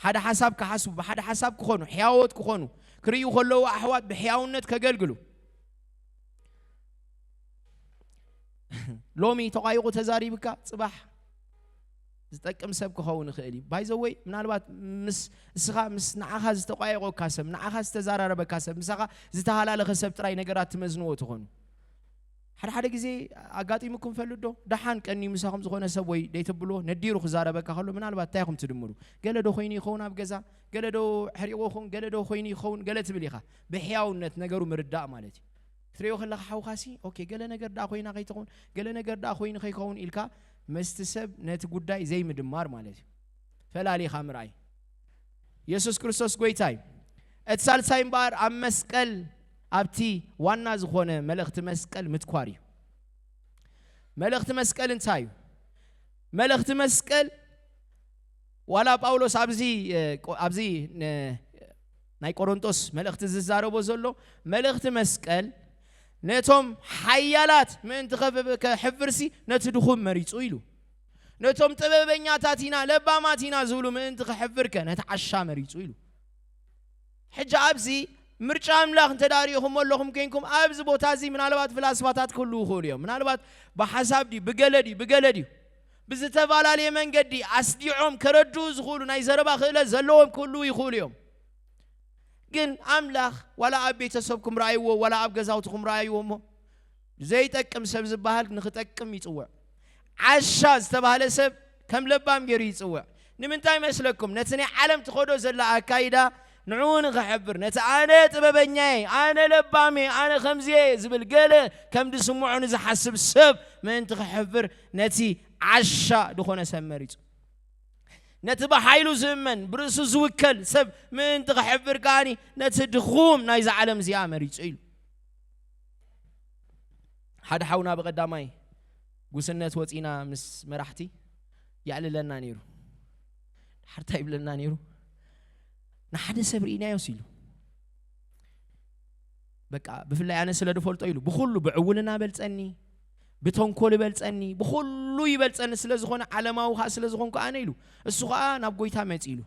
ሓደ ሓሳብ ክሓስቡ፣ ብሓደ ሓሳብ ክኾኑ፣ ሕያዎት ክኾኑ፣ ክርእዩ ከለዉ ኣሕዋት ብሕያውነት ከገልግሉ። ሎሚ ተቋይቑ ተዛሪብካ፣ ጽባሕ ዝጠቅም ሰብ ክኸውን ይኽእል እዩ። ባይዘወይ፣ ምናልባት ምስ፣ እስኻ ምስ ንዓኻ ዝተቋየቆካ ሰብ፣ ንዓኻ ዝተዘራረበካ ሰብ፣ ምሳኻ ዝተሃላለኸ ሰብ ጥራይ ነገራት ትመዝንዎ ትኾኑ። ሓደ ሓደ ግዜ ኣጋጢሙኩም ፈልጥ ዶ? ደሓን ቀንዩ ምሳኹም ዝኾነ ሰብ ወይ ደይትብሎ ነዲሩ ክዛረበካ ከሎ ምናልባት እንታይ ኢኹም ትድምሩ? ገለ ዶ ኮይኑ ይኸውን ኣብ ገዛ? ገለ ዶ ሕሪቑኹም? ገለ ዶ ኮይኑ ይኸውን? ገለ ትብል ኢኻ። ብሕያውነት ነገሩ ምርዳእ ማለት እዩ። ክትርእዮ ከለኻ ሓውኻሲ፣ ኦኬ፣ ገለ ነገር ደኣ ኮይና ከይትኸውን፣ ገለ ነገር ደኣ ኮይኑ ከይከውን ኢልካ ምስቲ ሰብ ነቲ ጉዳይ ዘይምድማር ማለት እዩ። ፈላሊኻ ምርኣይ። የሱስ ክርስቶስ ጎይታ እዩ። እቲ ሳልሳይ እምበኣር ኣብ መስቀል፣ ኣብቲ ዋና ዝኾነ መልእኽቲ መስቀል ምትኳር እዩ። መልእኽቲ መስቀል እንታይ እዩ? መልእኽቲ መስቀል ዋላ ጳውሎስ ኣብዚ፣ እ፣ ቆ-፣ ኣብዚ ን-፣ ናይ ቆሮንቶስ መልእኽቲ ዝዛረቦ ዘሎ መልእኽቲ መስቀል ነቶም ሓያላት ምእንቲ ከብ-፣ ከሕፍርሲ ነቲ ድኹም መሪጹ ኢሉ። ነቶም ጥበበኛታት ኢና፣ ለባማት ኢና ዝብሉ ምእንቲ ከሕፍርከ ነቲ ዓሻ መሪጹ ኢሉ። ሕጂ ኣብዚ ምርጫ ኣምላኽ እንተ ደኣ ርኢኹሞ ኣለኹም ኮይንኩም፣ ኣብዚ ቦታ እዚ ምናልባት ፍላስፋታት ክህልዉ ይኽእሉ እዮም። ምናልባት ብሓሳብ ድዩ፣ ብገለ ድዩ፣ ብገለ ድዩ፣ ብዝተፈላለየ መንገዲ ኣስዲዖም ከረድኡ ዝኽእሉ ናይ ዘረባ ክእለት ዘለዎም ክህልዉ ይኽእሉ እዮም። ግን ኣምላኽ ዋላ ኣብ ቤተሰብኩም ረኣይዎ፣ ዋላ ኣብ ገዛውትኹም ረኣይዎ እሞ፣ ዘይጠቅም ሰብ ዝበሃል ንኽጠቅም ይጽውዕ። ዓሻ ዝተባህለ ሰብ ከም ለባም ገይሩ ይጽውዕ። ንምንታይ መስለኩም? ነቲ ናይ ዓለም ትኸዶ ዘላ ኣካይዳ ንዕኡ ንኽሕብር፣ ነቲ ኣነ ጥበበኛየ፣ ኣነ ለባምየ፣ ኣነ ከምዚየ ዝብል ገለ ከም ዝስምዖ ንዝሓስብ ሰብ ምእንቲ ክሕብር፣ ነቲ ዓሻ ዝኾነ ሰብ መሪጹ። ነቲ ብሓይሉ ዝእመን፣ ብርእሱ ዝውከል ሰብ ምእንቲ ክሕብር ከኣኒ፣ ነቲ ድኹም ናይዛ ዓለም እዚኣ መሪጹ ኢሉ። ሓደ ሓውና ብቐዳማይ ጉስነት ወጺና ምስ መራሕቲ የዕልለና ነይሩ። ድሓር እንታይ ይብለና ነይሩ? ንሓደ ሰብ ርኢናዮስ ኢሉ። በቃ፣ ብፍላይ ኣነ ስለ ዝፈልጦ ኢሉ፣ ብኹሉ፣ ብዕውልና በልጸኒ፣ ብተንኮል በልጸኒ፣ ብኹሉ ይበልጸኒ ስለ ዝኾነ፣ ዓለማዊ ኸኣ ስለ ዝኾንኩ ኣነ ኢሉ። እሱ ኸኣ ናብ ጎይታ መጺ ኢሉ።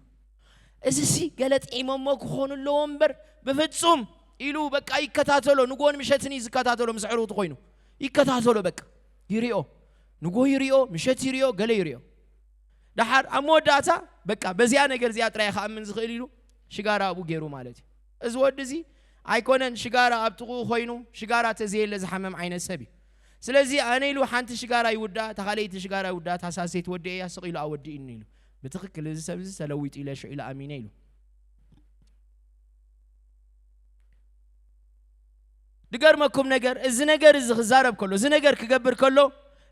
እዚሲ ገለ ጥዒሞሞ ክኾኑ ኣለዎ እምበር፣ ብፍጹም ኢሉ በቃ ይከታተሎ። ንግሆን ምሸትን እዩ ዝከታተሎ፣ ምስ ኣዕሩኽቱ ኮይኑ ይከታተሎ። በቃ ይሪኦ፣ ንግሆ ይሪኦ፣ ምሸት ይሪኦ፣ ገለ ይሪኦ። ደሓር ኣብ መወዳእታ በቃ በዚኣ ነገር እዚኣ ጥራይ ክኣምን ዝኽእል ኢሉ ሽጋራ ኣብኡ ገይሩ ማለት እዩ። እዚ ወዲ እዚ ኣይኮነን ሽጋራ ኣብ ጥቕኡ ኮይኑ ሽጋራ ተዘየለ ዝሓመም ዓይነት ሰብ እዩ። ስለዚ ኣነ ኢሉ ሓንቲ ሽጋራ ይውድኣ፣ እታ ካልኣይቲ ሽጋራ ይውድኣ፣ እታ ሳልሰይቲ ወድኤያ ስቕ ኢሉ ኣወዲእኒ ኢሉ። ብትኽክል እዚ ሰብ እዚ ተለዊጡ ኢለ ሽዑ ኢሉ ኣሚነ ኢሉ። ድገርመኩም ነገር፣ እዚ ነገር እዚ ክዛረብ ከሎ፣ እዚ ነገር ክገብር ከሎ፣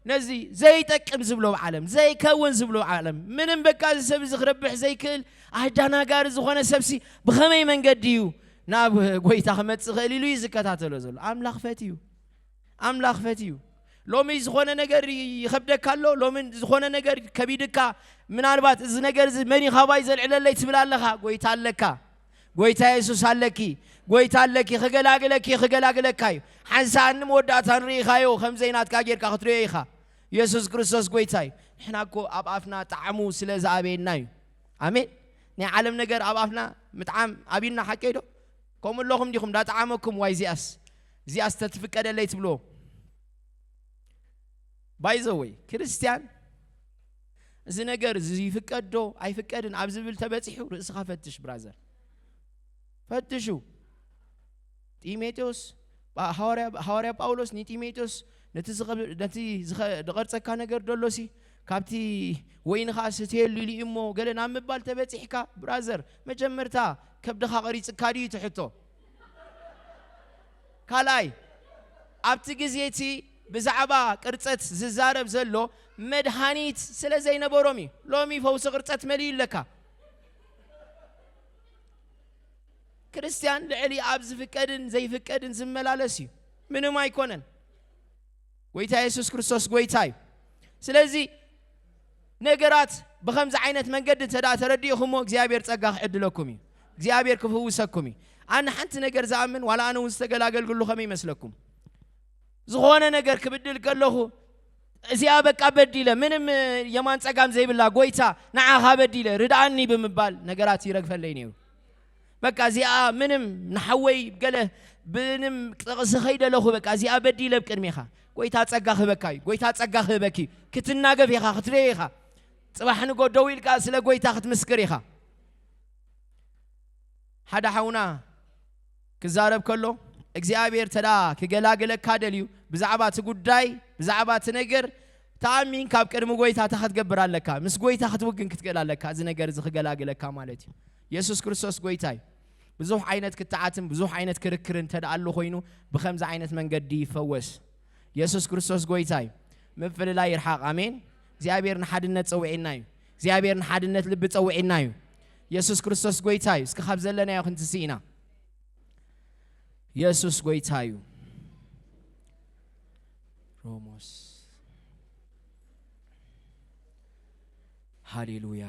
ነዚ ዘይጠቅም ዝብሎ ዓለም፣ ዘይከውን ዝብሎ ዓለም፣ ምንም በቃ እዚ ሰብ እዚ ክረብሕ ዘይክእል ኣዳናጋሪ ዝኾነ ሰብሲ ብኸመይ መንገዲ እዩ ናብ ጎይታ ክመጽእ ክእል ኢሉ እዩ ዝከታተሎ ዘሎ። ኣምላኽ ፈትዩ፣ ኣምላኽ ፈትዩ። ሎሚ ዝኾነ ነገር ይኸብደካ ኣሎ፣ ሎሚ ዝኾነ ነገር ከቢድካ፣ ምናልባት እዚ ነገር እዚ መን እዩ ካባይ ዘልዕለለይ ትብል ኣለኻ። ጎይታ ኣለካ። ጎይታ የሱስ ኣለኪ፣ ጎይታ ኣለኪ፣ ክገላግለኪ፣ ክገላግለካ እዩ። ሓንሳእን መወዳእታን ርኢኻዮ፣ ከም ዘይናትካ ጌርካ ክትርእዮ ኢኻ። የሱስ ክርስቶስ ጎይታ እዩ። ንሕና እኮ ኣብ ኣፍና ጣዕሙ ስለ ዝኣበየና እዩ። ኣሜን። ናይ ዓለም ነገር ኣብ ኣፍና ምጥዓም ኣብዩና፣ ሓቀይ ዶ? ከምኡ ኣለኹም ዲኹም? እንዳጠዓመኩም፣ ዋይ እዚኣስ፣ እዚኣስ ተትፍቀደለይ ትብልዎ። ባይዘወይ ክርስቲያን እዚ ነገር እዚ ይፍቀድ ዶ ኣይፍቀድን ኣብ ዝብል ተበፂሑ ርእስኻ ፈትሽ ብራዘር። ፈትሹ። ጢሞቴዎስ፣ ሃዋርያ ጳውሎስ ንጢሞቴዎስ ነቲ ዝቐርፀካ ነገር ደሎሲ ካብቲ ወይንኻ ስትየሉ ኢሉ እሞ ገለ ናብ ምባል ተበፂሕካ ብራዘር፣ መጀመርታ ከብድኻ ቐሪፅካ ድዩ ትሕቶ? ካልኣይ ኣብቲ ግዜ እቲ ብዛዕባ ቅርፀት ዝዛረብ ዘሎ መድሃኒት ስለ ዘይነበሮም እዩ። ሎሚ ፈውሲ ቅርፀት መሊኡ ኣለካ። ክርስቲያን ልዕሊ ኣብ ዝፍቀድን ዘይፍቀድን ዝመላለስ እዩ። ምንም ኣይኮነን። ጎይታ የሱስ ክርስቶስ ጎይታ እዩ። ስለዚ ነገራት ብኸምዚ ዓይነት መንገዲ እንተ ደኣ ተረዲእኹሞ እግዚኣብሔር ጸጋ ክዕድለኩም እዩ። እግዚኣብሔር ክፍውሰኩም እዩ። ኣነ ሓንቲ ነገር ዝኣምን ዋላ ኣነ እውን ዝተገላገልኩሉ ከመይ ይመስለኩም? ዝኾነ ነገር ክብድል ከለኹ እዚኣ በቃ በዲለ ምንም የማን ጸጋም ዘይብላ ጎይታ ንዓኻ በዲለ ርድኣኒ ብምባል ነገራት ይረግፈለይ ነይሩ። በቃ እዚኣ ምንም ንሓወይ ገለ ምንም ጥቕሲ ከይደለኹ በቃ እዚኣ በዲለ ኣብ ቅድሜኻ ጎይታ ጸጋ ክህበካ እዩ። ጎይታ ጸጋ ክህበኪ እዩ። ክትናገፍ ኢኻ፣ ክትደየ ኢኻ። ጽባሕ ንጎ ደው ኢልካ ስለ ጎይታ ክትምስክር ኢኻ። ሓደ ሓውና ክዛረብ ከሎ እግዚኣብሔር ተዳ ክገላግለካ ደልዩ ብዛዕባ እቲ ጉዳይ ብዛዕባ እቲ ነገር ተኣሚን ካብ ቅድሚ ጎይታ እታ ክትገብር ኣለካ። ምስ ጎይታ ክትውግን ክትክእል ኣለካ። እዚ ነገር እዚ ክገላግለካ ማለት እዩ። የሱስ ክርስቶስ ጎይታ እዩ። ብዙሕ ዓይነት ክትዓትን ብዙሕ ዓይነት ክርክርን እንተ ደኣ ኣሎ ኮይኑ ብኸምዚ ዓይነት መንገዲ ይፈወስ። የሱስ ክርስቶስ ጎይታ እዩ። ምፍልላይ ይርሓቕ። ኣሜን። እግዚኣብሔር ንሓድነት ጸውዒና እዩ። እግዚኣብሔር ንሓድነት ልቢ ጸውዒና እዩ። የሱስ ክርስቶስ ጎይታ እዩ። እስኪ ካብ ዘለናዮ ክንትስእ ኢና። የሱስ ጎይታ እዩ። ሮሞስ ሃሌሉያ።